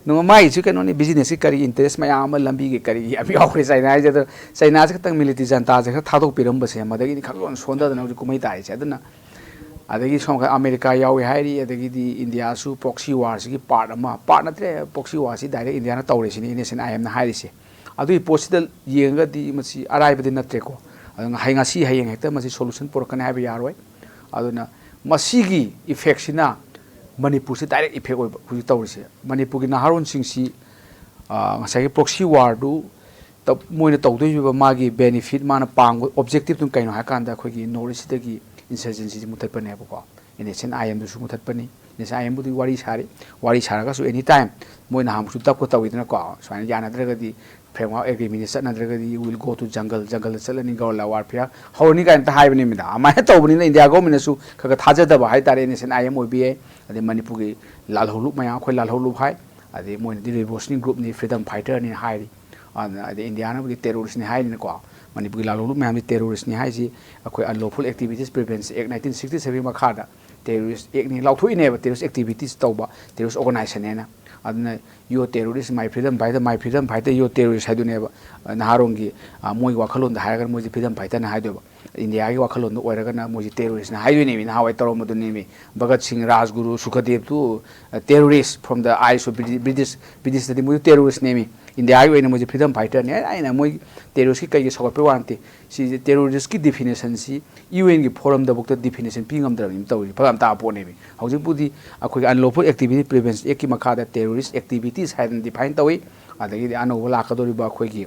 ꯅꯨꯡ-, ꯃꯥꯏꯁꯨ ꯀꯩꯅꯣꯅꯤ, businessꯀꯤ ꯀꯔꯤ interest ꯃꯌꯥꯝ ꯑꯃ ꯂꯝꯕꯤꯒꯤ ꯀꯔꯤꯒꯤ ꯌꯥꯝ ꯌꯥꯎꯈ꯭ꯔꯦ ꯆꯥꯏꯅꯥ ꯍꯥꯏꯁꯦ꯫ ꯑꯗꯣ ꯆꯥꯏꯅꯥꯁꯦ ꯈꯤꯇꯪ military juntaꯁꯦ ꯈꯔ ꯊꯥꯗꯣꯛꯄꯤꯔꯝꯕꯁꯦ ꯃꯗꯒꯤꯗꯤ ꯈꯔ ꯂꯣꯟ ꯁꯣꯟꯊꯗꯅ ꯍꯧꯖꯤꯛ ꯀꯨꯝꯍꯩ ꯇꯥꯔꯤꯁꯦ꯫ ꯑꯗꯨꯅ ꯑꯗꯒꯤ ꯁꯣꯝ ꯅꯥꯀꯟ ꯑꯃꯦꯔꯤꯀꯥ ꯌꯥꯎꯏ ꯍꯥꯏꯔꯤ, ꯑꯗꯒꯤꯗꯤ ꯏꯟꯗꯤꯌꯥꯁꯨ proxy warꯁꯤꯒꯤ part ꯑꯃ, part ꯅꯠꯇ꯭ꯔꯦ, proxy warꯁꯤ direct ꯏꯟꯗꯤꯌꯥꯅ ꯇꯧꯔꯤꯁꯤꯅꯤ, NSCN-IMꯅ ꯍꯥꯏꯔꯤꯁꯦ꯫ ꯑꯗꯨꯒꯤ ꯄꯣꯠꯁꯤꯗ ꯌꯦꯡꯉꯒꯗꯤ ꯃꯁꯤ ꯑꯔꯥꯏꯕꯗꯤ ꯅꯠꯇ꯭ꯔꯦꯀꯣ꯫ ꯑꯗꯨꯅ ꯍꯌꯦꯡ, ꯉꯁꯤ ꯍꯌꯦꯡ ꯍꯦꯛꯇ ꯃꯁꯤ solution ꯄꯨꯔꯛꯀꯅꯤ ꯍꯥꯏꯕ ꯌꯥꯔꯣꯏ꯫ ꯑꯗꯨꯅ ꯃꯁꯤꯒꯤ effectꯁꯤꯅ ꯃꯅꯤꯄꯨꯔꯁꯤ direct effect ꯑꯣꯏꯕ ꯍꯧꯖꯤꯛ ꯇꯧꯔꯤꯁꯦ꯫ ꯃꯅꯤꯄꯨꯔꯒꯤ ꯅꯍꯥꯔꯣꯟꯁꯤꯡꯁꯤ, ꯑ, ꯉꯁꯥꯏꯒꯤ proxy warꯗꯨ ꯇ-, ꯃꯣꯏꯅ ꯇꯧꯗꯣꯏꯕ ꯃꯥꯒꯤ benefit, ꯃꯥꯅ ꯄꯥꯝꯕ objectiveꯇꯨ ꯀꯩꯅꯣ ꯍꯥꯏ ꯀꯥꯟꯗ ꯑꯩꯈꯣꯏꯒꯤ North Eastꯁꯤꯗꯒꯤ insurgencyꯁꯤ ꯃꯨꯊꯠꯄꯅꯦꯕꯀꯣ꯫ NSCN-IMꯗꯨꯁꯨ ꯃꯨꯊꯠꯄꯅꯤ꯫ NSCN-IMꯕꯨꯗꯤ ꯋꯥꯔꯤ ꯁꯥꯔꯤ꯫ ꯋꯥꯔꯤ ꯁꯥꯔꯒꯁꯨ any time ꯃꯣꯏ ꯅꯍꯥꯟꯃꯨꯛꯁꯨ ꯗꯞꯀ ꯇꯧꯋꯤꯗꯅꯀꯣ, ꯁꯨꯃꯥꯏꯅ ꯌꯥꯅꯗ꯭ꯔꯒꯗꯤ, framework agreementꯁꯤ ꯆꯠꯅꯗ꯭ꯔꯒꯗꯤ we will go to jungle, jungleꯗ ꯆꯠꯂꯅꯤ, guerrilla warfare ꯍꯧꯔꯅꯤ ꯀꯥꯏꯅ ꯍꯥꯏꯕꯅꯤꯃꯤꯗ꯫ ꯑꯗꯨꯃꯥꯏꯅ ꯇꯧꯕꯅꯤꯅ ꯏꯟꯗꯤꯌꯥ governmentꯅꯁꯨ ꯈꯔ ꯈꯔ ꯊꯥꯖꯗꯕ ꯍꯥꯏꯇꯥꯔꯦ, NSCN-IM ꯑꯣꯏꯕ ꯌꯥꯏ꯫ ꯑꯗꯩ ꯃꯅꯤꯄꯨꯔꯒꯤ ꯂꯥꯜꯍꯧꯂꯨꯞ ꯃꯌꯥꯝ, ꯑꯩꯈꯣꯏ ꯂꯥꯜꯍꯧꯂꯨꯞ ꯍꯥꯏ, ꯑꯗꯩ ꯃꯣꯏꯅꯗꯤ revolutionary groupꯅꯤ, freedom fighterꯅꯤ ꯍꯥꯏꯔꯤ꯫ ꯑꯗꯨꯅ ꯑꯗꯩ ꯏꯟꯗꯤꯌꯥꯅꯕꯨꯗꯤ terroristꯅꯤ ꯍꯥꯏꯔꯤꯅꯀꯣ꯫ ꯃꯅꯤꯄꯨꯔꯒꯤ ꯂꯥꯜꯍꯧꯂꯨꯞ ꯃꯌꯥꯝꯁꯤ terroristꯅꯤ ꯍꯥꯏꯁꯤ ꯑꯩꯈꯣꯏ Unlawful Activities Prevention Act nineteen sixty seven ꯃꯈꯥꯗ terrorist actꯅꯤ ꯂꯥꯎꯊꯣꯛꯏꯅꯦꯕ, terrorist activities ꯇꯧꯕ, terrorist organizationꯅꯦꯅ꯫ ꯑꯗꯨꯅ "You're terrorist, my freedom fighter, my freedom fighter, you're terrorist" ꯍꯥꯏꯗꯨꯅꯦꯕ꯫ ꯅꯍꯥꯔꯣꯟꯒꯤ, ꯑ, ꯃꯣꯏꯒꯤ ꯋꯥꯈꯜꯂꯣꯟꯗ ꯍꯥꯏꯔꯒꯅ ꯃꯣꯏꯁꯦ freedom fighterꯅ ꯍꯥꯏꯗꯣꯏꯕ꯫ ꯏꯟꯗꯤꯌꯥꯒꯤ ꯋꯥꯈꯜꯂꯣꯟꯗ ꯑꯣꯏꯔꯒꯅ ꯃꯣꯏꯁꯦ terroristꯅ ꯍꯥꯏꯗꯣꯏꯅꯦꯃꯤ, ꯅꯍꯥꯟꯋꯥꯏ ꯇꯧꯔꯝꯕꯗꯨꯅꯦꯃꯤ꯫ ꯚꯒꯠ ꯁꯤꯡ, ꯔꯥꯖꯒꯨꯔꯨ, ꯁꯨꯈꯗꯦꯕꯇꯨ, ꯑ, terrorist from the eyes of British, British, Britishꯇꯗꯤ ꯃꯣꯏꯁꯨ terroristꯅꯦꯃꯤ꯫ ꯏꯟꯗꯤꯌꯥꯒꯤ ꯑꯣꯏꯅ ꯃꯣꯏꯁꯦ freedom fighterꯅꯦ꯫ ꯑꯩꯅ ꯃꯣꯏ terroristꯀꯤ ꯀꯩꯒꯤ ꯁꯧꯒꯠꯄꯩ ꯋꯥ ꯅꯠꯇꯦ꯫ ꯁꯤꯁꯦ terroristꯀꯤ definitionꯁꯤ UNꯒꯤ forumꯗꯐꯥꯎꯗ definition ꯄꯤ ꯉꯝꯗ꯭ꯔꯕꯅꯤ ꯇꯧꯔꯤꯁꯦ꯫ ꯐꯔꯛ ꯌꯥꯝ ꯇꯥꯕ ꯄꯣꯠꯅꯦꯃꯤ꯫ ꯍꯧꯖꯤꯛꯄꯨꯗꯤ ꯑꯩꯈꯣꯏꯒꯤ Unlawful Activity Prevention Actꯀꯤ ꯃꯈꯥꯗ terrorist activities ꯍꯥꯏꯗꯅ define ꯇꯧꯏ꯫ ꯑꯗꯒꯤꯗꯤ ꯑꯅꯧꯕ ꯂꯥꯛꯀꯗꯧꯔꯤꯕ ꯑꯩꯈꯣꯏꯒꯤ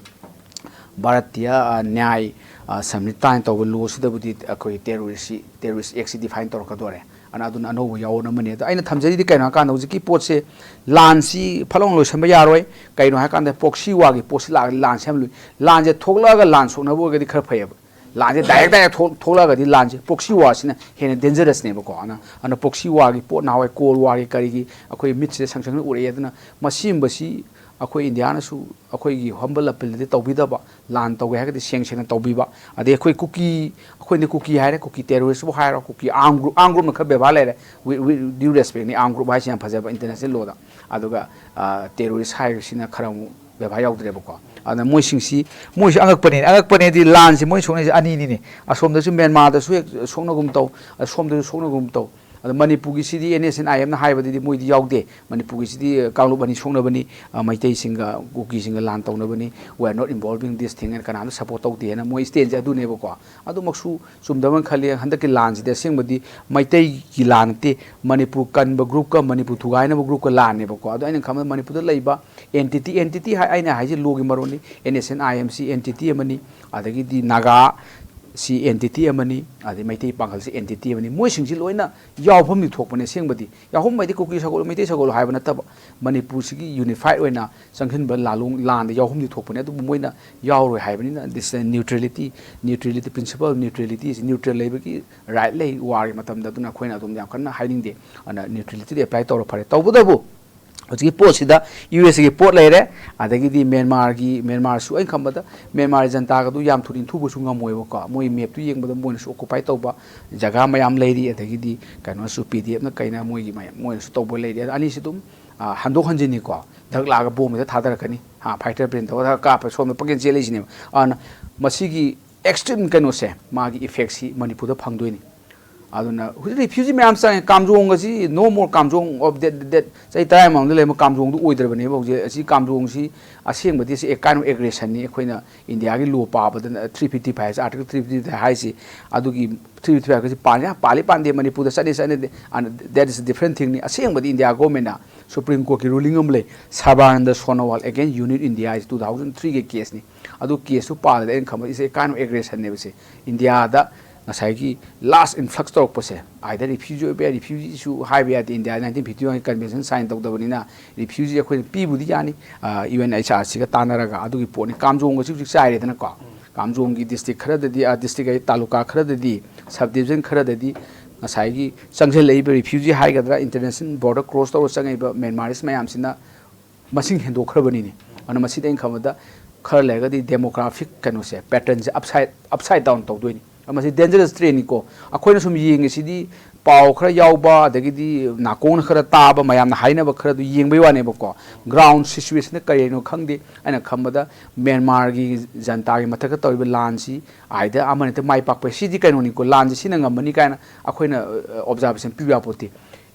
ꯚꯥꯔꯠꯇꯤꯌ, ꯑ, ꯅ꯭ꯌꯥꯏ, ꯑ, ꯁꯝꯍꯤꯇꯥꯅ ꯇꯧꯕ lawꯁꯤꯗꯕꯨꯗꯤ ꯑꯩꯈꯣꯏ terroristꯁꯤ, terrorist actꯁꯤ define ꯇꯧꯔꯛꯀꯗꯣꯔꯦ꯫ ꯑꯅ-, ꯑꯗꯨꯅ ꯑꯅꯧꯕ ꯌꯥꯑꯣꯟ ꯑꯃꯅꯤ꯫ ꯑꯗꯣ ꯑꯩꯅ ꯊꯝꯖꯔꯤꯗꯤ ꯀꯩꯅꯣ ꯍꯥꯏꯀꯥꯟꯗ ꯍꯧꯖꯤꯛꯀꯤ ꯄꯣꯠꯁꯦ ꯂꯥꯟꯁꯤ ꯐꯠ ꯂꯥꯎꯅ ꯂꯣꯏꯁꯤꯟꯕ ꯌꯥꯔꯣꯏ꯫ ꯀꯩꯅꯣ ꯍꯥꯏꯀꯥꯟꯗ proxy warꯒꯤ ꯄꯣꯠꯁꯤ ꯂꯥꯛꯑꯒꯗꯤ ꯂꯥꯟꯁꯦ ꯌꯥꯝ ꯂꯨꯏ꯫ ꯂꯥꯟꯁꯦ ꯊꯣꯛꯂꯛꯑꯒ ꯂꯥꯟ ꯁꯣꯛꯅꯕ ꯑꯣꯏꯔꯒꯗꯤ ꯈꯔ ꯐꯩꯌꯦꯕ꯫ ꯂꯥꯟꯁꯦ direct direct ꯊꯣꯛ-, ꯊꯣꯛꯂꯛꯑꯒꯗꯤ ꯂꯥꯟꯁꯦ proxy warꯁꯤꯅ ꯍꯦꯟꯅ dangerousꯅꯦꯕꯀꯣ꯫ ꯑꯗꯨꯅ, ꯑꯗꯨꯅ proxy warꯒꯤ ꯄꯣꯠ ꯅꯍꯥꯟꯋꯥꯏ Cold Warꯒꯤ ꯀꯔꯤꯒꯤ ꯑꯩꯈꯣꯏ ꯃꯤꯠꯁꯤꯗ ꯁꯪ ꯁꯪꯅ ꯎꯔꯛꯑꯦ꯫ ꯑꯗꯨꯅ ꯃꯁꯤꯒꯨꯝꯕꯁꯤ ꯑꯩꯈꯣꯏ ꯏꯟꯗꯤꯌꯥꯅꯁꯨ ꯑꯩꯈꯣꯏꯒꯤ humble appealꯗꯤ ꯇꯧꯕꯤꯗꯕ, ꯂꯥꯟ ꯇꯧꯒꯦ ꯍꯥꯏꯔꯒꯗꯤ ꯁꯦꯡ ꯁꯦꯡꯅ ꯇꯧꯕꯤꯕ꯫ ꯑꯗꯩ ꯑꯩꯈꯣꯏ ꯀꯨꯀꯤ, ꯑꯩꯈꯣꯏꯅ ꯀꯨꯀꯤ ꯍꯥꯏꯔꯦ, ꯀꯨꯀꯤ terroristꯄꯨ ꯍꯥꯏꯔꯣ, ꯀꯨꯀꯤ armed group, armed groupꯅ ꯈꯔ ꯕꯦꯕꯥꯔ ꯂꯩꯔꯦ, with, with due respectꯅꯤ, armed group ꯍꯥꯏꯁꯤ ꯌꯥꯝ ꯐꯖꯕ international lawꯗ꯫ ꯑꯗꯨꯒ, ꯑ, terrorist ꯍꯥꯏꯕꯁꯤꯅ ꯈꯔ ꯑꯃꯨꯛ ꯕꯦꯕꯥꯔ ꯌꯥꯎꯗ꯭ꯔꯦꯕꯀꯣ꯫ ꯑꯗꯨꯅ ꯃꯣꯏꯁꯤꯡꯁꯤ, ꯃꯣꯏꯁꯨ ꯑꯉꯛꯄꯅꯦ, ꯑꯉꯛꯄꯅꯦꯗꯤ ꯂꯥꯟꯁꯦ ꯃꯣꯏ ꯁꯣꯛꯅꯩꯁꯦ ꯑꯅꯤꯅꯤꯅꯦ꯫ ꯑꯁꯣꯝꯗꯁꯨ ꯃ꯭ꯌꯥꯟꯃꯥꯔꯗꯁꯨ ꯍꯦꯛ ꯁꯣꯛꯅꯒꯨꯝ ꯇꯧ, ꯑꯁꯣꯝꯗꯁꯨ ꯁꯣꯛꯅꯒꯨꯝ ꯇꯧ꯫ ꯑꯗꯣ ꯃꯅꯤꯄꯨꯔꯒꯤꯁꯤꯗꯤ NSCN-IMꯅ ꯍꯥꯏꯕꯗꯗꯤ ꯃꯣꯏꯗꯤ ꯌꯥꯎꯗꯦ꯫ ꯃꯅꯤꯄꯨꯔꯒꯤꯁꯤꯗꯤ ꯀꯥꯡꯂꯨꯞ ꯑꯅꯤ ꯁꯣꯛꯅꯕꯅꯤ, ꯑ, ꯃꯩꯇꯩꯁꯤꯡꯒ ꯀꯨꯀꯤꯁꯤꯡꯒ ꯂꯥꯟ ꯇꯧꯅꯕꯅꯤ, "We are not involving this thing" ꯍꯥꯏꯅ ꯀꯅꯥꯝꯇ support ꯇꯧꯗꯦꯅ ꯃꯣꯏ stanceꯁꯦ ꯑꯗꯨꯅꯦꯕꯀꯣ꯫ ꯑꯗꯨꯃꯛꯁꯨ ꯆꯨꯝꯗꯕꯅ ꯈꯜꯂꯤ꯫ ꯍꯟꯗꯛꯀꯤ ꯂꯥꯟꯁꯤꯗꯤ ꯑꯁꯦꯡꯕꯗꯤ ꯃꯩꯇꯩꯒꯤ ꯂꯥꯟ ꯅꯠꯇꯦ, ꯃꯅꯤꯄꯨꯔ ꯀꯟꯕ groupꯀ ꯃꯅꯤꯄꯨꯔ ꯊꯨꯒꯥꯏꯅꯕ groupꯀ ꯂꯥꯟꯅꯦꯕꯀꯣ꯫ ꯑꯗꯣ ꯑꯩꯅ ꯈꯟꯕꯗ ꯃꯅꯤꯄꯨꯔꯗ ꯂꯩꯕ entity, entity ꯍꯥꯏ, ꯑꯩꯅ ꯍꯥꯏꯁꯦ lawꯒꯤ ꯃꯔꯣꯟꯅꯤ, NSCN-IMꯁꯤ entity ꯑꯃꯅꯤ, ꯑꯗꯒꯤꯗꯤ ꯅꯥꯒꯥ ꯁꯤ entity ꯑꯃꯅꯤ, ꯑꯗꯩ ꯃꯩꯇꯩ ꯄꯥꯡꯒꯜꯁꯤ entity ꯑꯃꯅꯤ꯫ ꯃꯣꯏꯁꯤꯡꯁꯤ ꯂꯣꯏꯅ ꯌꯥꯎꯐꯝꯗꯤ ꯊꯣꯛꯄꯅꯦ꯫ ꯑꯁꯦꯡꯕꯗꯤ ꯌꯥꯎꯐꯝ ꯍꯥꯏꯗꯤ ꯀꯨꯀꯤ ꯁꯒꯣꯜ, ꯃꯩꯇꯩ ꯁꯒꯣꯜ ꯍꯥꯏꯕ ꯅꯠꯇꯕ, ꯃꯅꯤꯄꯨꯔꯁꯤꯒꯤ unified ꯑꯣꯏꯅ ꯆꯪꯁꯤꯟꯕ ꯂꯥꯂꯣꯡ-, ꯂꯥꯟꯗ ꯌꯥꯎꯐꯝꯗꯤ ꯊꯣꯛꯄꯅꯦ꯫ ꯑꯗꯨꯕꯨ ꯃꯣꯏꯅ ꯌꯥꯎꯔꯣꯏ ꯍꯥꯏꯕꯅꯤꯅ, this neutrality, neutrality, principle of neutralityꯁꯤ, neutral ꯂꯩꯕꯒꯤ right ꯂꯩ꯫ Warꯒꯤ ꯃꯇꯝꯗ꯫ ꯑꯗꯨꯅ ꯑꯩꯈꯣꯏꯅ ꯑꯗꯨꯝ ꯌꯥꯝ ꯀꯟꯅ ꯍꯥꯏꯅꯤꯡꯗꯦ꯫ ꯑꯗꯨꯅ neutralityꯗꯤ apply ꯇꯧꯔ ꯐꯔꯦ꯫ ꯇꯧꯕꯇꯕꯨ ꯍꯧꯖꯤꯛꯀꯤ ꯄꯣꯠꯁꯤꯗ USꯒꯤ ꯄꯣꯠ ꯂꯩꯔꯦ, ꯑꯗꯒꯤꯗꯤ ꯃ꯭ꯌꯥꯟꯃꯥꯔꯒꯤ, ꯃ꯭ꯌꯥꯟꯃꯥꯔꯁꯨ ꯑꯩꯅ ꯈꯟꯕꯗ ꯃ꯭ꯌꯥꯟꯃꯥꯔꯒꯤ ꯖꯟꯇꯥꯒꯗꯨ ꯌꯥꯝ ꯊꯨꯅ ꯏꯟꯊꯨꯕꯁꯨ ꯉꯝꯃꯣꯏꯕꯀꯣ꯫ ꯃꯣꯏ mapꯇꯨ ꯌꯦꯡꯕꯗ ꯃꯣꯏꯅꯁꯨ occupy ꯇꯧꯕ ꯖꯒꯥ ꯃꯌꯥꯝ ꯂꯩꯔꯤ, ꯑꯗꯒꯤꯗꯤ ꯀꯩꯅꯣꯁꯨ, PDFꯅ ꯀꯩꯅ ꯃꯣꯏꯒꯤ ꯃꯌꯥꯝ, ꯃꯣꯏꯅꯁꯨ ꯇꯧꯕ ꯂꯩꯔꯤ꯫ ꯑꯗ ꯑꯅꯤꯁꯤ ꯑꯗꯨꯝ ꯑ, ꯍꯟꯗꯣꯛ ꯍꯟꯖꯤꯟꯅꯤꯀꯣ, ꯙꯛ ꯂꯥꯛꯑꯒ ꯕꯣꯝ ꯍꯦꯛꯇ ꯊꯥꯗꯔꯛꯀꯅꯤ, ꯍꯥ, ꯐꯥꯏꯇꯔ ꯄ꯭ꯂꯦꯟ ꯇꯧꯔꯒ ꯀꯥꯞꯄ ꯁꯣꯝꯗ ꯄꯪꯆꯦꯟ ꯆꯦꯜꯂꯛꯏꯁꯤꯅꯦꯕ꯫ ꯑꯗꯨꯅ ꯃꯁꯤꯒꯤ ꯑꯦꯛꯁꯇ꯭ꯔꯤꯝ ꯀꯩꯅꯣꯁꯦ, ꯃꯥꯒꯤ ꯏꯐꯦꯛꯁꯤ ꯃꯅꯤꯄꯨꯔꯗ ꯐꯪꯗꯣꯏꯅꯤ꯫ ꯑꯗꯨꯅ ꯍꯧꯖꯤꯛ ꯔꯤꯐ꯭ꯌꯨꯖꯤ ꯃꯌꯥꯝ ꯆꯪꯉꯦ꯫ ꯀꯥꯝꯖꯣꯡ ꯑꯁꯤ no more Kamjong of that, that, ꯆꯍꯤ ꯇꯔꯥ ꯃꯃꯥꯡꯗ ꯂꯩꯔꯝꯕ ꯀꯥꯝꯖꯣꯡꯗꯨ ꯑꯣꯏꯗ꯭ꯔꯕꯅꯦꯕ ꯍꯧꯖꯤꯛ꯫ ꯑꯁꯤ ꯀꯥꯝꯖꯣꯡꯁꯤ ꯑꯁꯦꯡꯕꯗꯤ ꯁꯤ a kind of aggressionꯅꯤ꯫ ꯑꯩꯈꯣꯏꯅ ꯏꯟꯗꯤꯌꯥꯒꯤ ꯂꯣ ꯄꯥꯕꯗ three fifty five ꯍꯥꯏꯁꯦ, Article three fifty five ꯍꯥꯏꯁꯤ, ꯑꯗꯨꯒꯤ three fifty five ꯍꯥꯏꯁꯤ ꯄꯥꯟ-, ꯄꯥꯜꯂꯤ ꯄꯥꯟꯗꯦ, ꯃꯅꯤꯄꯨꯔꯗ ꯆꯠꯅꯤ ꯆꯠꯅꯗꯦ, and that is a different thingꯅꯤ꯫ ꯑꯁꯦꯡꯕꯗꯤ ꯏꯟꯗꯤꯌꯥ ꯒꯣꯔꯃꯦꯟꯅ ꯁꯨꯄ꯭ꯔꯤꯝ ꯀꯣꯔꯠꯀꯤ ꯔꯨꯂꯤꯡ ꯑꯃ ꯂꯩ, ꯁꯔꯕꯥꯅꯟꯗ ꯁꯣꯅꯣꯋꯥꯜ against Union India ꯍꯥꯏꯁꯦ two thousand three ꯒꯤ ꯀꯦꯁꯅꯤ꯫ ꯑꯗꯨ ꯀꯦꯁꯇꯨ ꯄꯥꯜꯂꯗꯤ ꯑꯩꯅ ꯈꯟꯕꯗ it's a kind of aggressionꯅꯦꯕ ꯁꯦ꯫ ꯏꯟꯗꯤꯌꯥꯗ ꯉꯁꯥꯏꯒꯤ ꯂꯥꯁ ꯏꯟꯐ꯭ꯂꯛꯁ ꯇꯧꯔꯛꯄꯁꯦ, either ꯔꯤꯐ꯭ꯌꯨꯖꯤ ꯑꯣꯏꯕ ꯌꯥꯏ, ꯔꯤꯐ꯭ꯌꯨꯖꯤꯁꯨ ꯍꯥꯏꯕ ꯌꯥꯗꯦ, India nineteen fifty one convention sign ꯇꯧꯗꯕꯅꯤꯅ ꯔꯤꯐ꯭ꯌꯨꯖꯤ ꯑꯩꯈꯣꯏꯅ ꯄꯤꯕꯨꯗꯤ ꯌꯥꯅꯤ, ꯌꯨ ꯑꯦꯟ ꯑꯩꯆ ꯑꯥꯔ ꯁꯤꯒ ꯇꯥꯟꯅꯔꯒ꯫ ꯑꯗꯨꯒꯤ ꯄꯣꯠꯅꯤ꯫ ꯀꯥꯝꯖꯣꯡꯒꯁꯤ ꯍꯧꯖꯤꯛ ꯆꯥꯏꯔꯦꯗꯅꯀꯣ꯫ ꯀꯥꯝꯖꯣꯡꯒꯤ ꯗꯤꯁꯇ꯭ꯔꯤꯛ ꯈꯔꯗꯗꯤ, ꯑ, ꯗꯤꯁꯇ꯭ꯔꯤꯛ ꯍꯥꯏꯗꯤ ꯇꯥꯂꯨꯀꯥ ꯈꯔꯗꯗꯤ, ꯁꯕ ꯗꯤꯕꯤꯖꯟ ꯈꯔꯗꯗꯤ ꯉꯁꯥꯏꯒꯤ ꯆꯪꯁꯤꯜꯂꯛꯏꯕ ꯔꯤꯐ꯭ꯌꯨꯖꯤ ꯍꯥꯏꯒꯗ꯭ꯔꯥ, ꯏꯟꯇꯔꯅꯦꯁꯅꯦꯜ ꯕꯣꯔꯗꯔ ꯀ꯭ꯔꯣꯁ ꯇꯧꯔ ꯆꯪꯉꯛꯏꯕ ꯃ꯭ꯌꯥꯟꯃꯥꯔꯤꯁ ꯃꯌꯥꯝꯁꯤꯅ ꯃꯁꯤꯡ ꯍꯦꯟꯗꯣꯛꯈ꯭ꯔꯕꯅꯤꯅꯦ꯫ ꯑꯗꯨꯅ ꯃꯁꯤꯗ ꯑꯩꯅ ꯈꯟꯕꯗ ꯈꯔ ꯂꯩꯔꯒꯗꯤ ꯗꯦꯃꯣꯒ꯭ꯔꯥꯐꯤꯛ ꯀꯩꯅꯣꯁꯦ, ꯄꯦꯇꯔꯟꯁꯦ ꯑꯞꯁꯥꯏꯠ, ꯑꯞꯁꯥꯏꯠ ꯗꯥꯎꯟ ꯇꯧꯗꯣꯏꯅꯤ꯫ ꯃꯁꯤ ꯗꯦꯟꯖꯔꯁ ꯇ꯭ꯔꯦꯟꯅꯤꯀꯣ꯫ ꯑꯩꯈꯣꯏꯅ ꯁꯨꯝ ꯌꯦꯡꯉꯤꯁꯤꯗꯤ ꯄꯥꯎ ꯈꯔ ꯌꯥꯎꯕ, ꯑꯗꯒꯤꯗꯤ ꯅꯥꯀꯣꯡꯅ ꯈꯔ ꯇꯥꯕ, ꯃꯌꯥꯝꯅ ꯍꯥꯏꯅꯕ ꯈꯔꯗꯨ ꯌꯦꯡꯕꯩ ꯋꯥꯅꯦꯕꯀꯣ꯫ ꯒ꯭ꯔꯥꯎꯟ ꯁꯤꯆꯨꯋꯦꯁꯟꯗ ꯀꯔꯤꯅꯣ ꯈꯪꯗꯦ꯫ ꯑꯩꯅ ꯈꯟꯕꯗ ꯃ꯭ꯌꯥꯟꯃꯥꯔꯒꯤ ꯖꯟꯇꯥꯒꯤ ꯃꯊꯛꯇ ꯇꯧꯔꯤꯕ ꯂꯥꯟꯁꯤ ꯑꯥꯏꯗ ꯑꯃꯅ ꯍꯦꯛꯇ ꯃꯥꯏ ꯄꯥꯛꯄ, ꯁꯤꯗꯤ ꯀꯩꯅꯣꯅꯤꯀꯣ, ꯂꯥꯟꯁꯤ ꯁꯤꯅ ꯉꯝꯃꯅꯤ ꯀꯥꯏꯅ ꯑꯩꯈꯣꯏꯅ, ꯑ, ꯑꯣꯕꯖꯥꯔꯕꯦꯁꯟ ꯄꯤꯕ ꯌꯥꯄꯣꯠꯇꯦ꯫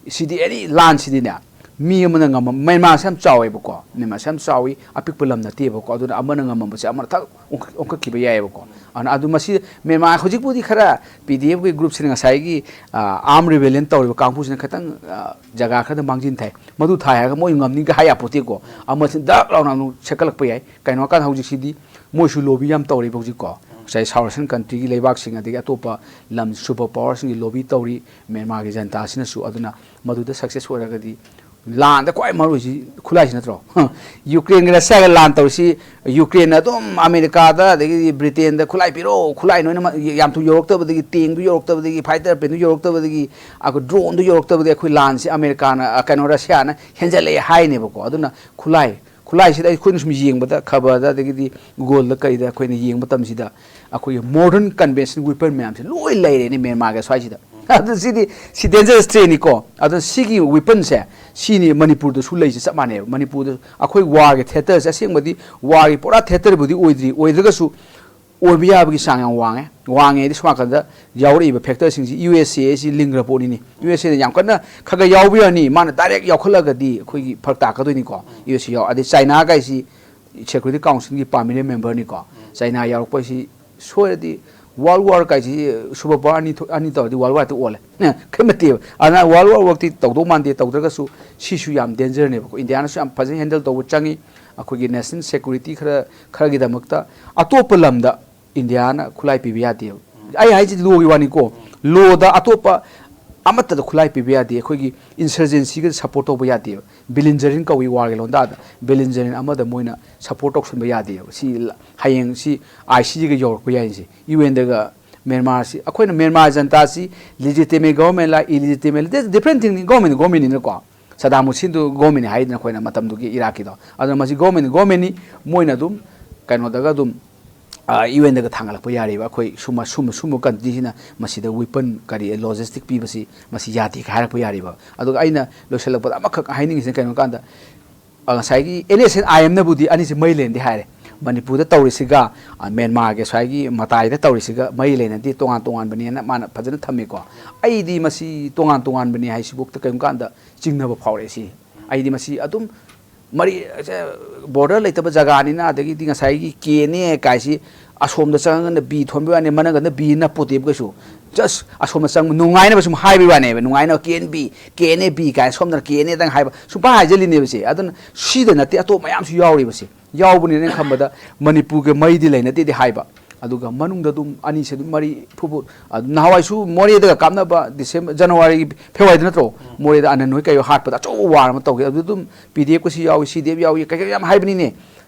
ꯁꯤꯗꯤ ꯑꯦꯅꯤ ꯂꯥꯟꯁꯤꯗꯤꯅꯦ, ꯃꯤ ꯑꯃꯅ ꯉꯝꯃ-, ꯃ꯭ꯌꯥꯟꯃꯥꯔꯁꯦ ꯌꯥꯝ ꯆꯥꯎꯋꯦꯕꯀꯣ, ꯃ꯭ꯌꯥꯟꯃꯥꯔꯁꯦ ꯌꯥꯝ ꯆꯥꯎꯋꯤ, ꯑꯄꯤꯛꯄ ꯂꯝ ꯅꯠꯇꯦꯕꯀꯣ꯫ ꯑꯗꯨꯅ ꯑꯃꯅ ꯉꯝꯃꯝꯕꯁꯦ ꯑꯃꯅ ꯊꯛ ꯑꯣꯟꯈꯠ-, ꯑꯣꯟꯈꯠꯈꯤꯕ ꯌꯥꯏꯑꯕꯀꯣ꯫ ꯑꯗꯨꯅ ꯑꯗꯨ ꯃꯁꯤ ꯃ꯭ꯌꯥꯟꯃꯥꯔ ꯍꯧꯖꯤꯛꯄꯨꯗꯤ ꯈꯔ ꯄꯤ ꯗꯤ ꯑꯦꯐꯀꯤ ꯒ꯭ꯔꯨꯞꯁꯤꯅ ꯉꯁꯥꯏꯒꯤ, ꯑ, ꯑꯥꯔꯝ ꯔꯤꯕꯦꯂꯤꯌꯟ ꯇꯧꯔꯤꯕ ꯀꯥꯡꯕꯨꯁꯤꯅ ꯈꯤꯇꯪ, ꯑ, ꯖꯒꯥ ꯈꯔꯗ ꯃꯥꯡꯖꯤꯟ ꯊꯥꯏ꯫ ꯃꯗꯨ ꯊꯥꯏ ꯍꯥꯏꯔꯒ ꯃꯣꯏ ꯉꯝꯅꯤꯒ ꯍꯥꯏ ꯌꯥꯄꯣꯠꯇꯦꯀꯣ꯫ ꯑꯃꯁꯤꯅ ꯗꯛ ꯂꯥꯎꯅ ꯑꯃꯨꯛ ꯁꯦꯠꯀꯠꯂꯛꯄ ꯌꯥꯏ꯫ ꯀꯩꯅꯣ ꯍꯥꯏꯀꯥꯟꯗ ꯍꯧꯖꯤꯛꯁꯤꯗꯤ ꯃꯣꯏꯁꯨ ꯂꯣꯕꯤ ꯌꯥꯝ ꯇꯧꯔꯤꯕ ꯍꯧꯖꯤꯛꯀꯣ꯫ ꯉꯁꯥꯏ ꯁꯥꯎꯠ ꯋꯦꯁꯇꯔꯟ ꯀꯟꯇ꯭ꯔꯤꯒꯤ ꯂꯩꯕꯥꯛꯁꯤꯡ ꯑꯗꯒꯤ ꯑꯇꯣꯞꯄ ꯂꯝ ꯁꯨꯄꯔ ꯄꯥꯋꯔꯁꯤꯡꯒꯤ ꯂꯣꯕꯤ ꯇꯧꯔꯤ ꯃ꯭ꯌꯥꯟꯃꯥꯔꯒꯤ ꯖꯟꯇꯥꯁꯤꯅꯁꯨ꯫ ꯑꯗꯨꯅ ꯃꯗꯨꯗ ꯁꯛꯁꯦꯁ ꯑꯣꯏꯔꯒꯗꯤ ꯂꯥꯟꯗ ꯈ꯭ꯋꯥꯏ ꯃꯔꯨ ꯑꯣꯏꯁꯤ ꯈꯨꯠꯂꯥꯏꯁꯤ ꯅꯠꯇ꯭ꯔꯣ? ꯌꯨꯀ꯭ꯔꯦꯟꯒ ꯔꯁꯤꯌꯥꯒ ꯂꯥꯟ ꯇꯧꯔꯤꯁꯤ, ꯌꯨꯀ꯭ꯔꯦꯟꯅ ꯑꯗꯨꯝ ꯑꯃꯦꯔꯤꯀꯥꯗ ꯑꯗꯒꯤꯗꯤ ꯕ꯭ꯔꯤꯇꯦꯟꯗ ꯈꯨꯠꯂꯥꯏ ꯄꯤꯔꯛꯑꯣ, ꯈꯨꯠꯂꯥꯏ ꯂꯣꯏꯅꯃꯛ ꯌꯥꯝ ꯊꯨꯅ ꯌꯧꯔꯛꯇꯕꯗꯒꯤ, ꯇꯦꯡꯗꯨ ꯌꯧꯔꯛꯇꯕꯗꯒꯤ, ꯐꯥꯏꯇꯔ ꯄ꯭ꯂꯦꯟꯗꯨ ꯌꯧꯔꯛꯇꯕꯗꯒꯤ, ꯑꯩꯈꯣꯏ ꯗ꯭ꯔꯣꯟꯗꯨ ꯌꯧꯔꯛꯇꯕꯗꯒꯤ ꯑꯩꯈꯣꯏ ꯂꯥꯟꯁꯤ ꯑꯃꯦꯔꯤꯀꯥꯅ, ꯑ, ꯀꯩꯅꯣ, ꯔꯁꯤꯌꯥꯅ ꯍꯦꯟꯖꯜꯂꯛꯑꯦ ꯍꯥꯏꯅꯦꯕꯀꯣ꯫ ꯑꯗꯨꯅ ꯈꯨꯠꯂꯥꯏ, ꯈꯨꯠꯂꯥꯏꯁꯤꯗ ꯑꯩꯈꯣꯏꯅ ꯁꯨꯝ ꯌꯦꯡꯕꯗ ꯈꯕꯔꯗ ꯑꯗꯒꯤꯗꯤ ꯒꯨꯒꯜꯗ ꯀꯩꯗ ꯑꯩꯈꯣꯏꯅ ꯌꯦꯡꯕ ꯃꯇꯝꯁꯤꯗ ꯑꯩꯈꯣꯏꯒꯤ ꯃꯣꯗꯔꯟ ꯀꯟꯚꯦꯟꯁꯅꯦꯜ ꯋꯦꯄꯟ ꯃꯌꯥꯝꯁꯦ ꯂꯣꯏ ꯂꯩꯔꯦꯅꯦ ꯃ꯭ꯌꯥꯟꯃꯥꯔꯒ ꯁ꯭ꯋꯥꯏꯁꯤꯗ꯫ ꯑꯗꯨ ꯁꯤꯗꯤ, ꯁꯤ dangerous threatꯅꯤꯀꯣ꯫ ꯑꯗꯨꯅ ꯁꯤꯒꯤ weaponꯁꯦ, ꯁꯤꯅꯤ ꯃꯅꯤꯄꯨꯔꯗꯁꯨ ꯂꯩꯁꯦ, ꯆꯞ ꯃꯥꯟꯅꯩꯕ꯫ ꯃꯅꯤꯄꯨꯔꯗ ꯑꯩꯈꯣꯏ warꯒꯤ theatreꯁꯦ, ꯑꯁꯦꯡꯕꯗꯤ warꯒꯤ ꯄꯨꯔꯥ theatreꯕꯨꯗꯤ ꯑꯣꯏꯗ꯭ꯔꯤ, ꯑꯣꯏꯗ꯭ꯔꯒꯁꯨ ꯑꯣꯏꯕ ꯌꯥꯕꯒꯤ ꯆꯥꯡ ꯌꯥꯝ ꯋꯥꯡꯉꯦ꯫ ꯋꯥꯡꯉꯦ ꯍꯥꯏꯗꯤ ꯁꯣꯝ ꯅꯥꯀꯟꯗ ꯌꯥꯎꯔꯛꯏꯕ factorꯁꯤꯡꯁꯤ, USA ꯑꯁꯤ ꯂꯤꯡꯈ꯭ꯔ ꯄꯣꯠꯅꯤꯅꯦ꯫ USAꯅ ꯌꯥꯝ ꯀꯟꯅ ꯈꯔ ꯈꯔ ꯌꯥꯎꯕ ꯌꯥꯅꯤ, ꯃꯥꯅ direct ꯌꯥꯎꯈꯠꯂꯒꯗꯤ ꯑꯩꯈꯣꯏꯒꯤ ꯐꯔꯛ ꯇꯥꯛꯀꯗꯣꯏꯅꯤꯀꯣ꯫ USA ꯌꯥꯎ-, ꯑꯗꯩ Chinaꯒꯥꯏꯁꯤ Security Councilꯒꯤ permanent memberꯅꯤꯀꯣ꯫ China ꯌꯥꯎꯔꯛꯄꯁꯤ ꯁꯣꯏꯔꯗꯤ world war ꯀꯥꯏꯁꯤ super power ꯑꯅꯤ ꯊꯣꯛ-, ꯑꯅꯤ ꯇꯧꯔꯗꯤ world war ꯇ ꯑꯣꯜꯂꯦ꯫ ꯈꯩꯃꯠꯇꯦꯕ꯫ ꯑꯗꯨꯅ world war ꯃꯛꯇꯤ ꯇꯧꯗꯧ ꯃꯥꯟꯗꯦ, ꯇꯧꯗ꯭ꯔꯒꯁꯨ ꯁꯤꯁꯨ ꯌꯥꯝ dangerꯅꯦꯕꯀꯣ꯫ Indiaꯅꯁꯨ ꯌꯥꯝ ꯐꯖꯅ handle ꯇꯧꯕ ꯆꯪꯉꯤ꯫ ꯑꯩꯈꯣꯏꯒꯤ national security ꯈꯔ, ꯈꯔꯒꯤꯗꯃꯛꯇ ꯑꯇꯣꯞꯄ ꯂꯝꯗ Indiaꯅ ꯈꯨꯠꯂꯥꯏ ꯄꯤꯕ ꯌꯥꯗꯦꯕ꯫ ꯑꯩ ꯍꯥꯏꯁꯤ lawꯒꯤ ꯋꯥꯅꯤꯀꯣ꯫ Lawꯗ ꯑꯇꯣꯞꯄ ꯑꯃꯠꯇꯗ ꯈꯨꯠꯂꯥꯏ ꯄꯤꯕ ꯌꯥꯗꯦ꯫ ꯑꯩꯈꯣꯏꯒꯤ insurgencyꯒ support ꯇꯧꯕ ꯌꯥꯗꯦꯕ꯫ Belligerent ꯀꯧꯏ warꯒꯤ ꯂꯣꯟꯗꯥꯗ꯫ Belligerent ꯑꯃꯗ ꯃꯣꯏꯅ support ꯇꯧꯁꯟꯕ ꯌꯥꯗꯦꯕ꯫ ꯁꯤ ꯂ-, ꯍꯌꯦꯡ ꯁꯤ ICJꯒ ꯌꯧꯔꯛꯄ ꯌꯥꯏꯁꯦ꯫ UNꯗꯒ ꯃ꯭ꯌꯥꯟꯃꯥꯔꯁꯤ, ꯑꯩꯈꯣꯏꯅ ꯃ꯭ꯌꯥꯟꯃꯥꯔ ꯖꯅꯇꯥꯁꯤ legitimate government ꯂ, illegitimate ꯂ, different thingꯅꯤ, government, governmentꯅꯤꯅꯀꯣ꯫ ꯁꯗꯥꯝ ꯍꯨꯁꯦꯟꯗꯨ governmentꯅꯤ ꯍꯥꯏꯗꯅ ꯑꯩꯈꯣꯏꯅ ꯃꯇꯝꯗꯨꯒꯤ ꯏꯔꯥꯛꯀꯤꯗꯣ꯫ ꯑꯗꯨꯅ ꯃꯁꯤ government, governmentꯅꯤ, ꯃꯣꯏꯅ ꯑꯗꯨꯝ ꯀꯩꯅꯣꯗꯒ ꯑꯗꯨꯝ, ꯑ, UNꯗꯒ ꯊꯥꯡꯒꯠꯂꯛꯄ ꯌꯥꯔꯤꯕ꯫ ꯑꯩꯈꯣꯏ ꯁꯨꯝꯕ, ꯁꯨꯝꯕ, ꯁꯨꯝꯕ countryꯁꯤꯅ ꯃꯁꯤꯗ weapon ꯀꯔꯤ logistic ꯄꯤꯕꯁꯤ ꯃꯁꯤ ꯌꯥꯗꯦ ꯀ ꯍꯥꯏꯔꯛꯄ ꯌꯥꯔꯤꯕ꯫ ꯑꯗꯨꯒ ꯑꯩꯅ ꯂꯣꯏꯁꯤꯜꯂꯛꯄꯗ ꯑꯃꯈꯛ ꯍꯥꯏꯅꯤꯡꯉꯤꯁꯤꯅ ꯀꯩꯅꯣ ꯀꯥꯟꯗ, ꯑ, ꯉꯁꯥꯏꯒꯤ NSCN-IMꯅꯕꯨꯗꯤ ꯑꯅꯤꯁꯤ ꯃꯔꯤ ꯂꯩꯅꯗꯦ ꯍꯥꯏꯔꯦ꯫ ꯃꯅꯤꯄꯨꯔꯗ ꯇꯧꯔꯤꯁꯤꯒ, ꯑ, ꯃ꯭ꯌꯥꯟꯃꯥꯔꯒꯤ ꯁ꯭ꯋꯥꯏꯒꯤ ꯃꯇꯥꯏꯗ ꯇꯧꯔꯤꯁꯤꯒ ꯃꯔꯤ ꯂꯩꯅꯗꯦ, ꯇꯣꯉꯥꯟ ꯇꯣꯉꯥꯟꯕꯅꯦꯅ ꯃꯥꯅ ꯐꯖꯅ ꯊꯝꯃꯤꯀꯣ꯫ ꯑꯩꯗꯤ ꯃꯁꯤ ꯇꯣꯉꯥꯟ ꯇꯣꯉꯥꯟꯕꯅꯦ ꯍꯥꯏꯁꯤꯐꯥꯎꯗ ꯀꯔꯤꯒꯨꯝꯕ ꯀꯥꯟꯗ ꯆꯤꯡꯅꯕ ꯐꯥꯎꯔꯛꯑꯦ ꯁꯤ꯫ ꯑꯩꯗꯤ ꯃꯁꯤ ꯑꯗꯨꯝ ꯃꯔꯤ, border ꯂꯩꯇꯕ ꯖꯒꯥꯅꯤꯅ, ꯑꯗꯒꯤꯗꯤ ꯉꯁꯥꯏꯒꯤ KNA ꯀꯥꯏꯁꯤ ꯑꯁꯣꯝꯗ ꯆꯪꯉꯒꯅ B ꯊꯣꯟꯕ ꯋꯥꯅꯤ, ꯃꯅꯨꯡꯗꯅ B ꯅꯞꯄꯣꯠꯇꯦꯕ ꯀꯩꯁꯨ꯫ Just ꯑꯁꯣꯝꯗ ꯆꯪꯕ ꯅꯨꯡꯉꯥꯏꯅꯕ ꯁꯨꯝ ꯍꯥꯏꯕꯒꯤ ꯋꯥꯅꯦꯕ, ꯅꯨꯡꯉꯥꯏꯅꯕ KNB, KNAB ꯀꯥꯏꯅ ꯁꯣꯝꯗꯅ KNAꯗꯪ ꯍꯥꯏꯕ ꯁꯨꯡꯄꯥ ꯍꯥꯏꯖꯜꯂꯤꯅꯦꯕ ꯁꯦ꯫ ꯑꯗꯨꯅ ꯁꯤꯗ ꯅꯠꯇꯦ, ꯑꯇꯣꯞ ꯃꯌꯥꯝꯁꯨ ꯌꯥꯎꯔꯤꯕꯁꯦ꯫ ꯌꯥꯎꯕꯅꯤꯅ ꯑꯩꯅ ꯈꯟꯕꯗ ꯃꯅꯤꯄꯨꯔꯒ ꯃꯔꯤꯗꯤ ꯂꯩꯅꯗꯦꯗꯤ ꯍꯥꯏꯕ꯫ ꯑꯗꯨꯒ ꯃꯅꯨꯡꯗ ꯑꯗꯨꯝ ꯑꯅꯤꯁꯦ ꯑꯗꯨꯝ ꯃꯔꯤ ꯐꯨꯕ, ꯑꯗꯨꯝ ꯅꯍꯥꯟꯋꯥꯏꯁꯨ ꯃꯣꯔꯦꯗꯒ ꯀꯥꯞꯅꯕ December, January, Februaryꯗ ꯅꯠꯇ꯭ꯔꯣ? ꯃꯣꯔꯦꯗ ꯑꯅꯟ ꯍꯣꯏ ꯀꯩ ꯍꯣꯏ ꯍꯥꯠꯄꯗ ꯑꯆꯧꯕ war ꯑꯃ ꯇꯧꯈꯤ꯫ ꯑꯗꯨ ꯑꯗꯨꯝ PDFꯀꯁꯨ ꯌꯥꯎꯏ, CDF ꯌꯥꯎꯏ, ꯀꯩꯀꯩ ꯌꯥꯝ ꯍꯥꯏꯕꯅꯤꯅꯦ꯫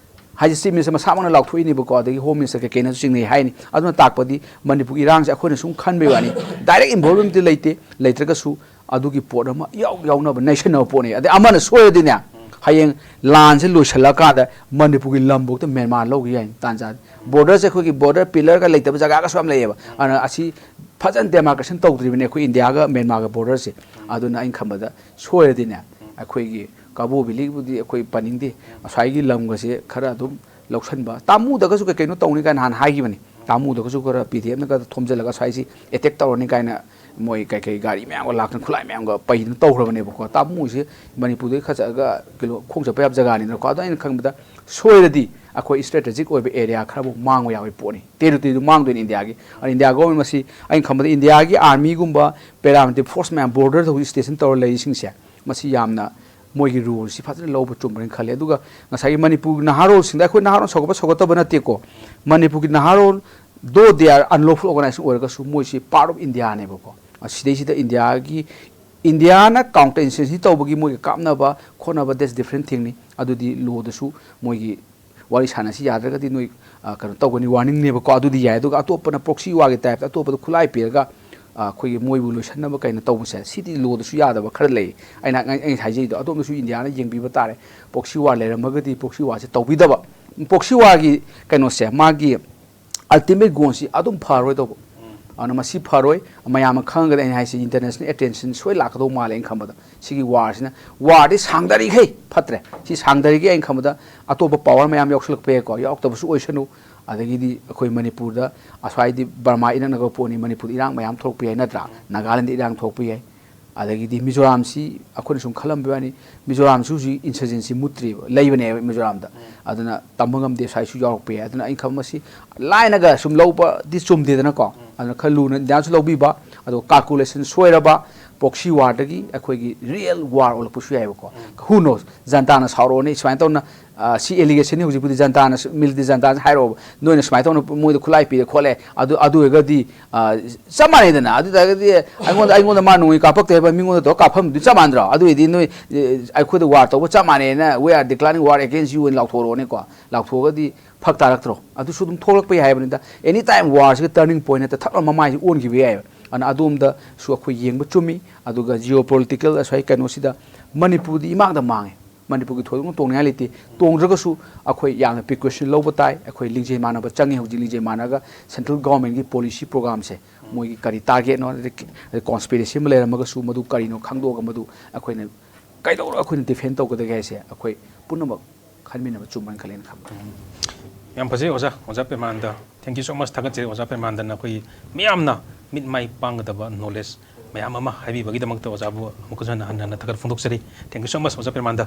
ꯍꯥꯏꯗꯤ Chief Minister ꯃꯁꯥꯃꯛꯅ ꯂꯥꯎꯊꯣꯛꯏꯅꯦꯕꯀꯣ, ꯑꯗꯒꯤ Home Minister ꯀꯩꯀꯩꯅꯁꯨ ꯆꯤꯡꯅꯩ ꯍꯥꯏꯅꯤ꯫ ꯑꯗꯨꯅ ꯇꯥꯛꯄꯗꯤ ꯃꯅꯤꯄꯨꯔꯒꯤ ꯏꯔꯥꯡꯁꯦ ꯑꯩꯈꯣꯏꯅ ꯁꯨꯝ ꯈꯟꯕꯩ ꯋꯥꯅꯤ, direct involvementꯗꯤ ꯂꯩꯇꯦ, ꯂꯩꯇ꯭ꯔꯒꯁꯨ ꯑꯗꯨꯒꯤ ꯄꯣꯠ ꯑꯃ ꯏꯌꯥꯎ ꯌꯥꯎꯅꯕ ꯅꯩꯁꯟꯅꯕ ꯄꯣꯠꯅꯦ꯫ ꯑꯗꯩ ꯑꯃꯅ ꯁꯣꯏꯔꯗꯤꯅꯦ, ꯍꯌꯦꯡ ꯂꯥꯟꯁꯦ ꯂꯣꯏꯁꯤꯜꯂꯀꯥꯟꯗ ꯃꯅꯤꯄꯨꯔꯒꯤ ꯂꯝꯐꯥꯎꯗ ꯃ꯭ꯌꯥꯟꯃꯥꯔ ꯂꯧꯈꯤ ꯌꯥꯏ ꯇꯥꯟ ꯆꯥꯗꯦ꯫ Borderꯁꯦ ꯑꯩꯈꯣꯏꯒꯤ border pillarꯒ ꯂꯩꯇꯕ ꯖꯒꯥꯒꯁꯨ ꯌꯥꯝ ꯂꯩꯌꯦꯕ꯫ ꯑꯗꯨꯅ ꯑꯁꯤ ꯐꯖꯅ ꯗꯦꯃꯥꯔꯀꯦꯁꯟ ꯇꯧꯗ꯭ꯔꯤꯕꯅꯦ ꯑꯩꯈꯣꯏ ꯏꯟꯗꯤꯌꯥꯒ ꯃ꯭ꯌꯥꯟꯃꯥꯔꯒ ꯕꯣꯔꯗꯔꯁꯦ꯫ ꯑꯗꯨꯅ ꯑꯩꯅ ꯈꯟꯕꯗ ꯁꯣꯏꯔꯗꯤꯅꯦ, ꯑꯩꯈꯣꯏꯒꯤ ꯀꯥꯕꯣ ꯚꯦꯂꯤꯕꯨꯗꯤ ꯑꯩꯈꯣꯏ ꯄꯟꯅꯤꯡꯗꯦ, ꯑꯁ꯭ꯋꯥꯏꯒꯤ ꯂꯝꯒꯁꯦ ꯈꯔ ꯑꯗꯨꯝ ꯂꯧꯁꯟꯕ, ꯇꯥꯃꯨꯗꯒꯁꯨ ꯀꯩ ꯀꯩꯅꯣ ꯇꯧꯅꯤ ꯀꯥꯏꯅ ꯍꯥꯟꯅ ꯍꯥꯏꯈꯤꯕꯅꯤ꯫ ꯇꯥꯃꯨꯗꯒꯁꯨ ꯈꯔ ꯄꯤ ꯗꯤ ꯑꯦꯐꯅꯒ ꯊꯣꯝꯖꯤꯜꯂꯒ ꯁ꯭ꯋꯥꯏꯁꯤ ꯑꯦꯇꯦꯛ ꯇꯧꯔꯅꯤ ꯀꯥꯏꯅ ꯃꯣꯏ ꯀꯩ ꯀꯩ ꯒꯥꯔꯤ ꯃꯌꯥꯝꯒ ꯂꯥꯛꯇꯅ ꯈꯨꯠꯂꯥꯏ ꯃꯌꯥꯝꯒ ꯄꯩꯗꯅ ꯇꯧꯈ꯭ꯔꯕꯅꯦꯕꯀꯣ꯫ ꯇꯥꯃꯨꯁꯦ ꯃꯅꯤꯄꯨꯔꯗꯒꯤ ꯈꯔ ꯆꯠꯂꯒ ꯀꯤꯂꯣ ꯈꯣꯡ ꯆꯠꯄ ꯌꯥꯕ ꯖꯒꯥꯅꯤꯗꯅꯀꯣ꯫ ꯑꯗꯣ ꯑꯩꯅ ꯈꯪꯕꯗ ꯁꯣꯏꯔꯗꯤ ꯑꯩꯈꯣꯏ ꯏꯁꯇ꯭ꯔꯦꯇꯦꯖꯤꯛ ꯑꯣꯏꯕ ꯑꯦꯔꯤꯌꯥ ꯈꯔꯕꯨ ꯃꯥꯡꯕ ꯌꯥꯕꯒꯤ ꯄꯣꯠꯅꯤ꯫ ꯇꯦꯔꯤꯇꯣꯔꯤꯗꯨ ꯃꯥꯡꯗꯣꯏꯅꯤ ꯏꯟꯗꯤꯌꯥꯒꯤ꯫ ꯑꯗꯣ ꯏꯟꯗꯤꯌꯥ ꯒꯣꯔꯃꯦꯟ ꯃꯁꯤ ꯑꯩꯅ ꯈꯪꯕꯗ ꯏꯟꯗꯤꯌꯥꯒꯤ ꯑꯥꯔꯃꯤꯒꯨꯝꯕ ꯄꯦꯔꯥꯃꯤꯂꯤꯇꯔꯤ ꯐꯣꯔꯁ ꯃꯌꯥꯝ ꯕꯣꯔꯗꯔꯗ ꯍꯧꯖꯤꯛ ꯁ꯭ꯇꯦꯁꯟ ꯇꯧꯔ ꯂꯩꯔꯤꯁꯤꯡꯁꯦ, ꯃꯁꯤ ꯌꯥꯝꯅ ꯃꯣꯏꯒꯤ ꯔꯣꯜꯁꯤ ꯐꯖꯅ ꯂꯧꯕ ꯆꯨꯝꯕ꯭ꯔꯅ ꯈꯜꯂꯦ꯫ ꯑꯗꯨꯒ ꯉꯁꯥꯏꯒꯤ ꯃꯅꯤꯄꯨꯔꯒꯤ ꯅꯍꯥꯔꯣꯜꯁꯤꯡꯗ, ꯑꯩꯈꯣꯏ ꯅꯍꯥꯔꯣꯜ ꯁꯧꯒꯠꯄ ꯁꯧꯒꯠꯇꯕ ꯅꯠꯇꯦꯀꯣ, ꯃꯅꯤꯄꯨꯔꯒꯤ ꯅꯍꯥꯔꯣꯜ, though they are unlawful organization ꯑꯣꯏꯔꯒꯁꯨ, ꯃꯣꯏꯁꯤ part of Indiaꯅꯦꯕꯀꯣ꯫ ꯁꯤꯗꯩꯁꯤꯗ ꯏꯟꯗꯤꯌꯥꯒꯤ, ꯏꯟꯗꯤꯌꯥꯅ ꯀꯥꯎꯟꯇꯔ ꯏꯟꯁꯔꯖꯦꯟꯁꯤ ꯇꯧꯕꯒꯤ ꯃꯣꯏꯒꯤ ꯀꯥꯞꯅꯕ ꯈꯣꯠꯅꯕ, that's different thingꯅꯤ꯫ ꯑꯗꯨꯗꯤ ꯂꯣꯗꯁꯨ ꯃꯣꯏꯒꯤ ꯋꯥꯔꯤ ꯁꯥꯟꯅꯁꯤ ꯌꯥꯗ꯭ꯔꯒꯗꯤ ꯅꯣꯏ, ꯑ, ꯀꯩꯅꯣ ꯇꯧꯒꯅꯤ, ꯋꯥꯔꯅꯤꯡꯅꯦꯕꯀꯣ꯫ ꯑꯗꯨꯗꯤ ꯌꯥꯏ꯫ ꯑꯗꯨꯒ ꯑꯇꯣꯞꯄꯅ ꯄ꯭ꯔꯣꯛꯁꯤ ꯋꯥꯔꯒꯤ ꯇꯥꯏꯞꯇ ꯑꯇꯣꯞꯄꯗ ꯈꯨꯠꯂꯥꯏ ꯄꯤꯔꯒ, ꯑ, ꯑꯩꯈꯣꯏꯒꯤ ꯃꯣꯏꯕꯨ ꯂꯣꯏꯁꯤꯟꯅꯕ ꯀꯩꯅꯣ ꯇꯧꯕꯁꯦ, ꯁꯤꯗꯤ ꯂꯣꯗꯁꯨ ꯌꯥꯗꯕ ꯈꯔ ꯂꯩ꯫ ꯑꯩꯅ, ꯑꯩꯅ ꯍꯥꯏꯖꯩꯗꯣ, ꯑꯗꯣꯝꯗꯁꯨ ꯏꯟꯗꯤꯌꯥꯅ ꯌꯦꯡꯕꯤꯕ ꯇꯥꯔꯦ꯫ ꯄ꯭ꯔꯣꯛꯁꯤ ꯋꯥꯔ ꯂꯩꯔꯝꯃꯒꯗꯤ ꯄ꯭ꯔꯣꯛꯁꯤ ꯋꯥꯔꯁꯦ ꯇꯧꯕꯤꯗꯕ꯫ ꯄ꯭ꯔꯣꯛꯁꯤ ꯋꯥꯔꯒꯤ ꯀꯩꯅꯣꯁꯦ, ꯃꯥꯒꯤ ꯑꯜꯇꯤꯃꯦꯠ ꯒꯣꯜꯁꯤ ꯑꯗꯨꯝ ꯐꯔꯣꯏꯗꯧꯕ꯫ ꯑꯗꯨꯅ ꯃꯁꯤ ꯐꯔꯣꯏ꯫ ꯃꯌꯥꯝꯅ ꯈꯪꯉꯒꯗꯤ, ꯑꯩꯅ ꯍꯥꯏꯁꯦ, ꯏꯟꯇꯔꯅꯦꯁꯅꯦꯜ ꯑꯦꯇꯦꯟꯁꯟ ꯁꯣꯏ ꯂꯥꯛꯀꯗꯧ ꯃꯥꯜꯂꯦ ꯑꯩꯅ ꯈꯟꯕꯗ꯫ ꯁꯤꯒꯤ ꯋꯥꯔꯁꯤꯅ, ꯋꯥꯔꯗꯤ ꯁꯥꯡꯗꯔꯤꯈꯩ ꯐꯠꯇ꯭ꯔꯦ꯫ ꯁꯤ ꯁꯥꯡꯗꯔꯤꯈꯩ ꯑꯩꯅ ꯈꯟꯕꯗ ꯑꯇꯣꯞꯄ ꯄꯥꯋꯔ ꯃꯌꯥꯝ ꯌꯥꯎꯁꯜꯂꯛꯄ ꯌꯥꯏꯀꯣ, ꯌꯥꯎꯔꯛꯇꯕꯁꯨ ꯑꯣꯏꯁꯅꯨ꯫ ꯑꯗꯒꯤꯗꯤ ꯑꯩꯈꯣꯏ ꯃꯅꯤꯄꯨꯔꯗ, ꯑꯁ꯭ꯋꯥꯏꯗꯤ ꯕꯔꯃꯥ ꯏꯅꯛ ꯅꯛꯄ ꯄꯣꯠꯅꯤ, ꯃꯅꯤꯄꯨꯔꯗ ꯏꯔꯥꯡ ꯃꯌꯥꯝ ꯊꯣꯛꯂꯛꯄ ꯌꯥꯏ ꯅꯠꯇ꯭ꯔꯥ? ꯅꯥꯒꯥꯂꯦꯟꯗ ꯏꯔꯥꯡ ꯊꯣꯛꯂꯛꯄ ꯌꯥꯏ꯫ ꯑꯗꯒꯤꯗꯤ ꯃꯤꯖꯣꯔꯥꯝꯁꯤ ꯑꯩꯈꯣꯏꯅ ꯁꯨꯝ ꯈꯜꯂꯝꯕ ꯋꯥꯅꯤ, ꯃꯤꯖꯣꯔꯥꯝꯁꯨ ꯍꯧꯖꯤꯛ ꯏꯟꯁꯔꯖꯦꯟꯁꯤ ꯃꯨꯠꯇ꯭ꯔꯤꯕ, ꯂꯩꯕꯅꯦꯕ ꯃꯤꯖꯣꯔꯥꯝꯗ꯫ ꯑꯗꯨꯅ ꯇꯝꯕ ꯉꯝꯗꯦ, ꯁ꯭ꯋꯥꯏꯁꯨ ꯌꯥꯎꯔꯛꯄ ꯌꯥꯏ꯫ ꯑꯗꯨꯅ ꯑꯩꯅ ꯈꯟꯕ ꯃꯁꯤ ꯂꯥꯏꯅꯒ ꯁꯨꯝ ꯂꯧꯕꯗꯤ ꯆꯨꯝꯗꯦꯗꯅꯀꯣ꯫ ꯑꯗꯨꯅ ꯈꯔ ꯂꯨꯅ ꯏꯟꯗꯤꯌꯥꯅꯁꯨ ꯂꯧꯕꯤꯕ, ꯑꯗꯨꯒ ꯀꯥꯜꯀꯨꯂꯦꯁꯟ ꯁꯣꯏꯔꯕ, ꯄ꯭ꯔꯣꯛꯁꯤ ꯋꯥꯔꯗꯒꯤ ꯑꯩꯈꯣꯏꯒꯤ ꯔꯤꯌꯦꯜ ꯋꯥꯔ ꯑꯣꯜꯂꯛꯄꯁꯨ ꯌꯥꯏꯑꯕꯀꯣ꯫ Who knows? ꯖꯟꯇꯥꯅ ꯁꯥꯎꯔꯛꯑꯣꯅꯤ, ꯁꯨꯃꯥꯏꯅ ꯇꯧꯅ, ꯑ, ꯁꯤ ꯑꯦꯂꯤꯒꯦꯁꯟꯅꯤ ꯍꯧꯖꯤꯛꯄꯨꯗꯤ ꯖꯟꯇꯥꯅ, ꯃꯤꯂꯤꯇꯦꯟ ꯖꯟꯇꯥꯅ ꯍꯥꯏꯔꯛꯑꯣꯕ, ꯅꯣꯏꯅ ꯁꯨꯃꯥꯏꯅ ꯇꯧꯅ ꯃꯣꯏꯗ ꯈꯨꯠꯂꯥꯏ ꯄꯤꯔꯦ ꯈꯣꯠꯂꯦ, ꯑꯗꯨ, ꯑꯗꯨ ꯑꯣꯏꯔꯒꯗꯤ, ꯑ, ꯆꯞ ꯃꯥꯟꯅꯩꯗꯅ꯫ ꯑꯗꯨ ꯑꯣꯏꯇꯥꯔꯒꯗꯤ ꯑꯩꯉꯣꯟꯗ, ꯑꯩꯉꯣꯟꯗ ꯃꯥ ꯅꯣꯡꯃꯩ ꯀꯥꯞꯄꯛꯇꯦ ꯍꯥꯏꯕ ꯃꯤꯉꯣꯟꯗ ꯇꯧꯔ ꯀꯥꯞꯐꯝꯗꯨꯗꯤ ꯆꯞ ꯃꯥꯟꯅꯗ꯭ꯔꯣ? ꯑꯗꯨ ꯑꯣꯏꯔꯗꯤ ꯅꯣꯏ, ꯑ, ꯑꯩꯈꯣꯏꯗ ꯋꯥꯔ ꯇꯧꯕ ꯆꯞ ꯃꯥꯟꯅꯩꯅ, "We are declaring war against you" ꯑꯅ ꯂꯥꯎꯊꯣꯔꯛꯑꯣꯅꯦꯀꯣ꯫ ꯂꯥꯎꯊꯣꯛꯑꯒꯗꯤ ꯐꯔꯛ ꯇꯥꯔꯛꯇ꯭ꯔꯣ? ꯑꯗꯨꯁꯨ ꯑꯗꯨꯝ ꯊꯣꯛꯂꯛꯄ ꯌꯥꯏ ꯍꯥꯏꯕꯅꯤꯗ꯫ Any time ꯋꯥꯔꯁꯤꯒ ꯇꯔꯅꯤꯡ ꯄꯣꯏꯟ ꯅꯠꯇ ꯊꯛ ꯂꯥꯎꯅ ꯃꯃꯥꯏꯁꯤ ꯑꯣꯟꯈꯤꯕ ꯌꯥꯏꯑꯕ꯫ ꯑꯗꯨꯅ ꯑꯗꯣꯝꯗꯁꯨ ꯑꯩꯈꯣꯏ ꯌꯦꯡꯕ ꯆꯨꯝꯃꯤ꯫ ꯑꯗꯨꯒ ꯖꯤꯑꯣ ꯄꯣꯂꯤꯇꯤꯀꯦꯜ ꯑꯁ꯭ꯋꯥꯏ ꯀꯩꯅꯣꯁꯤꯗ ꯃꯅꯤꯄꯨꯔꯗꯤ ꯏꯃꯥꯡꯗ ꯃꯥꯡꯉꯦ꯫ ꯃꯅꯤꯄꯨꯔꯒꯤ ꯊꯣꯏꯗꯣꯛꯅ ꯇꯣꯡꯅꯤꯡꯉꯥꯏ ꯂꯩꯇꯦ꯫ ꯇꯣꯡꯗ꯭ꯔꯒꯁꯨ ꯑꯩꯈꯣꯏ ꯌꯥꯝꯅ ꯄ꯭ꯔꯤꯀꯣꯁꯟ ꯂꯧꯕ ꯇꯥꯏ꯫ ꯑꯩꯈꯣꯏ ꯂꯤꯡꯖꯦꯜ ꯃꯥꯟꯅꯕ ꯆꯪꯉꯤ꯫ ꯍꯧꯖꯤꯛ ꯂꯤꯡꯖꯦꯜ ꯃꯥꯟꯅꯔꯒ ꯁꯦꯟꯇ꯭ꯔꯦꯜ ꯒꯣꯔꯃꯦꯟꯒꯤ ꯄꯣꯂꯤꯁꯤ ꯄ꯭ꯔꯣꯒ꯭ꯔꯥꯝꯁꯦ ꯃꯣꯏꯒꯤ ꯀꯔꯤ ꯇꯥꯔꯒꯦꯠꯅꯣ, ꯑꯗꯩ ꯀꯣꯟꯁꯄꯤꯔꯦꯁꯤ ꯑꯃ ꯂꯩꯔꯝꯃꯒꯁꯨ ꯃꯗꯨ ꯀꯔꯤꯅꯣ ꯈꯪꯗꯣꯛꯑꯒ ꯃꯗꯨ ꯑꯩꯈꯣꯏꯅ ꯀꯩꯗꯧꯔ ꯑꯩꯈꯣꯏꯅ ꯗꯤꯐꯦꯟ ꯇꯧꯒꯗꯒꯦ ꯍꯥꯏꯁꯦ ꯑꯩꯈꯣꯏ ꯄꯨꯝꯅꯃꯛ ꯈꯟꯃꯤꯟꯅꯕ ꯆꯨꯝꯕꯅ ꯈꯜꯂꯦꯅ ꯈꯟꯕ꯫ ꯌꯥꯝ ꯐꯖꯩ ꯑꯣꯖꯥ꯫ ꯑꯣꯖꯥ ꯄ꯭ꯔꯦꯃꯥꯅꯟꯗ, thank you so much꯫ ꯊꯥꯒꯠꯆꯔꯤ ꯑꯣꯖꯥ ꯄ꯭ꯔꯦꯃꯥꯅꯟꯗꯅ ꯑꯩꯈꯣꯏ ꯃꯤꯌꯥꯝꯅ ꯃꯤꯠ ꯃꯥꯏ ꯄꯥꯡꯒꯗꯕ ꯅꯣꯂꯦꯖ ꯃꯌꯥꯝ ꯑꯃ ꯍꯥꯏꯕꯤꯕꯒꯤꯗꯃꯛꯇ ꯑꯣꯖꯥꯕꯨ ꯑꯃꯨꯛꯀꯁꯨ ꯍꯟꯅ ꯍꯟꯅ ꯊꯥꯒꯠ ꯐꯣꯡꯗꯣꯛꯆꯔꯤ꯫ Thank you so much ꯑꯣꯖꯥ ꯄ꯭ꯔꯦꯃꯥꯅꯟꯗ꯫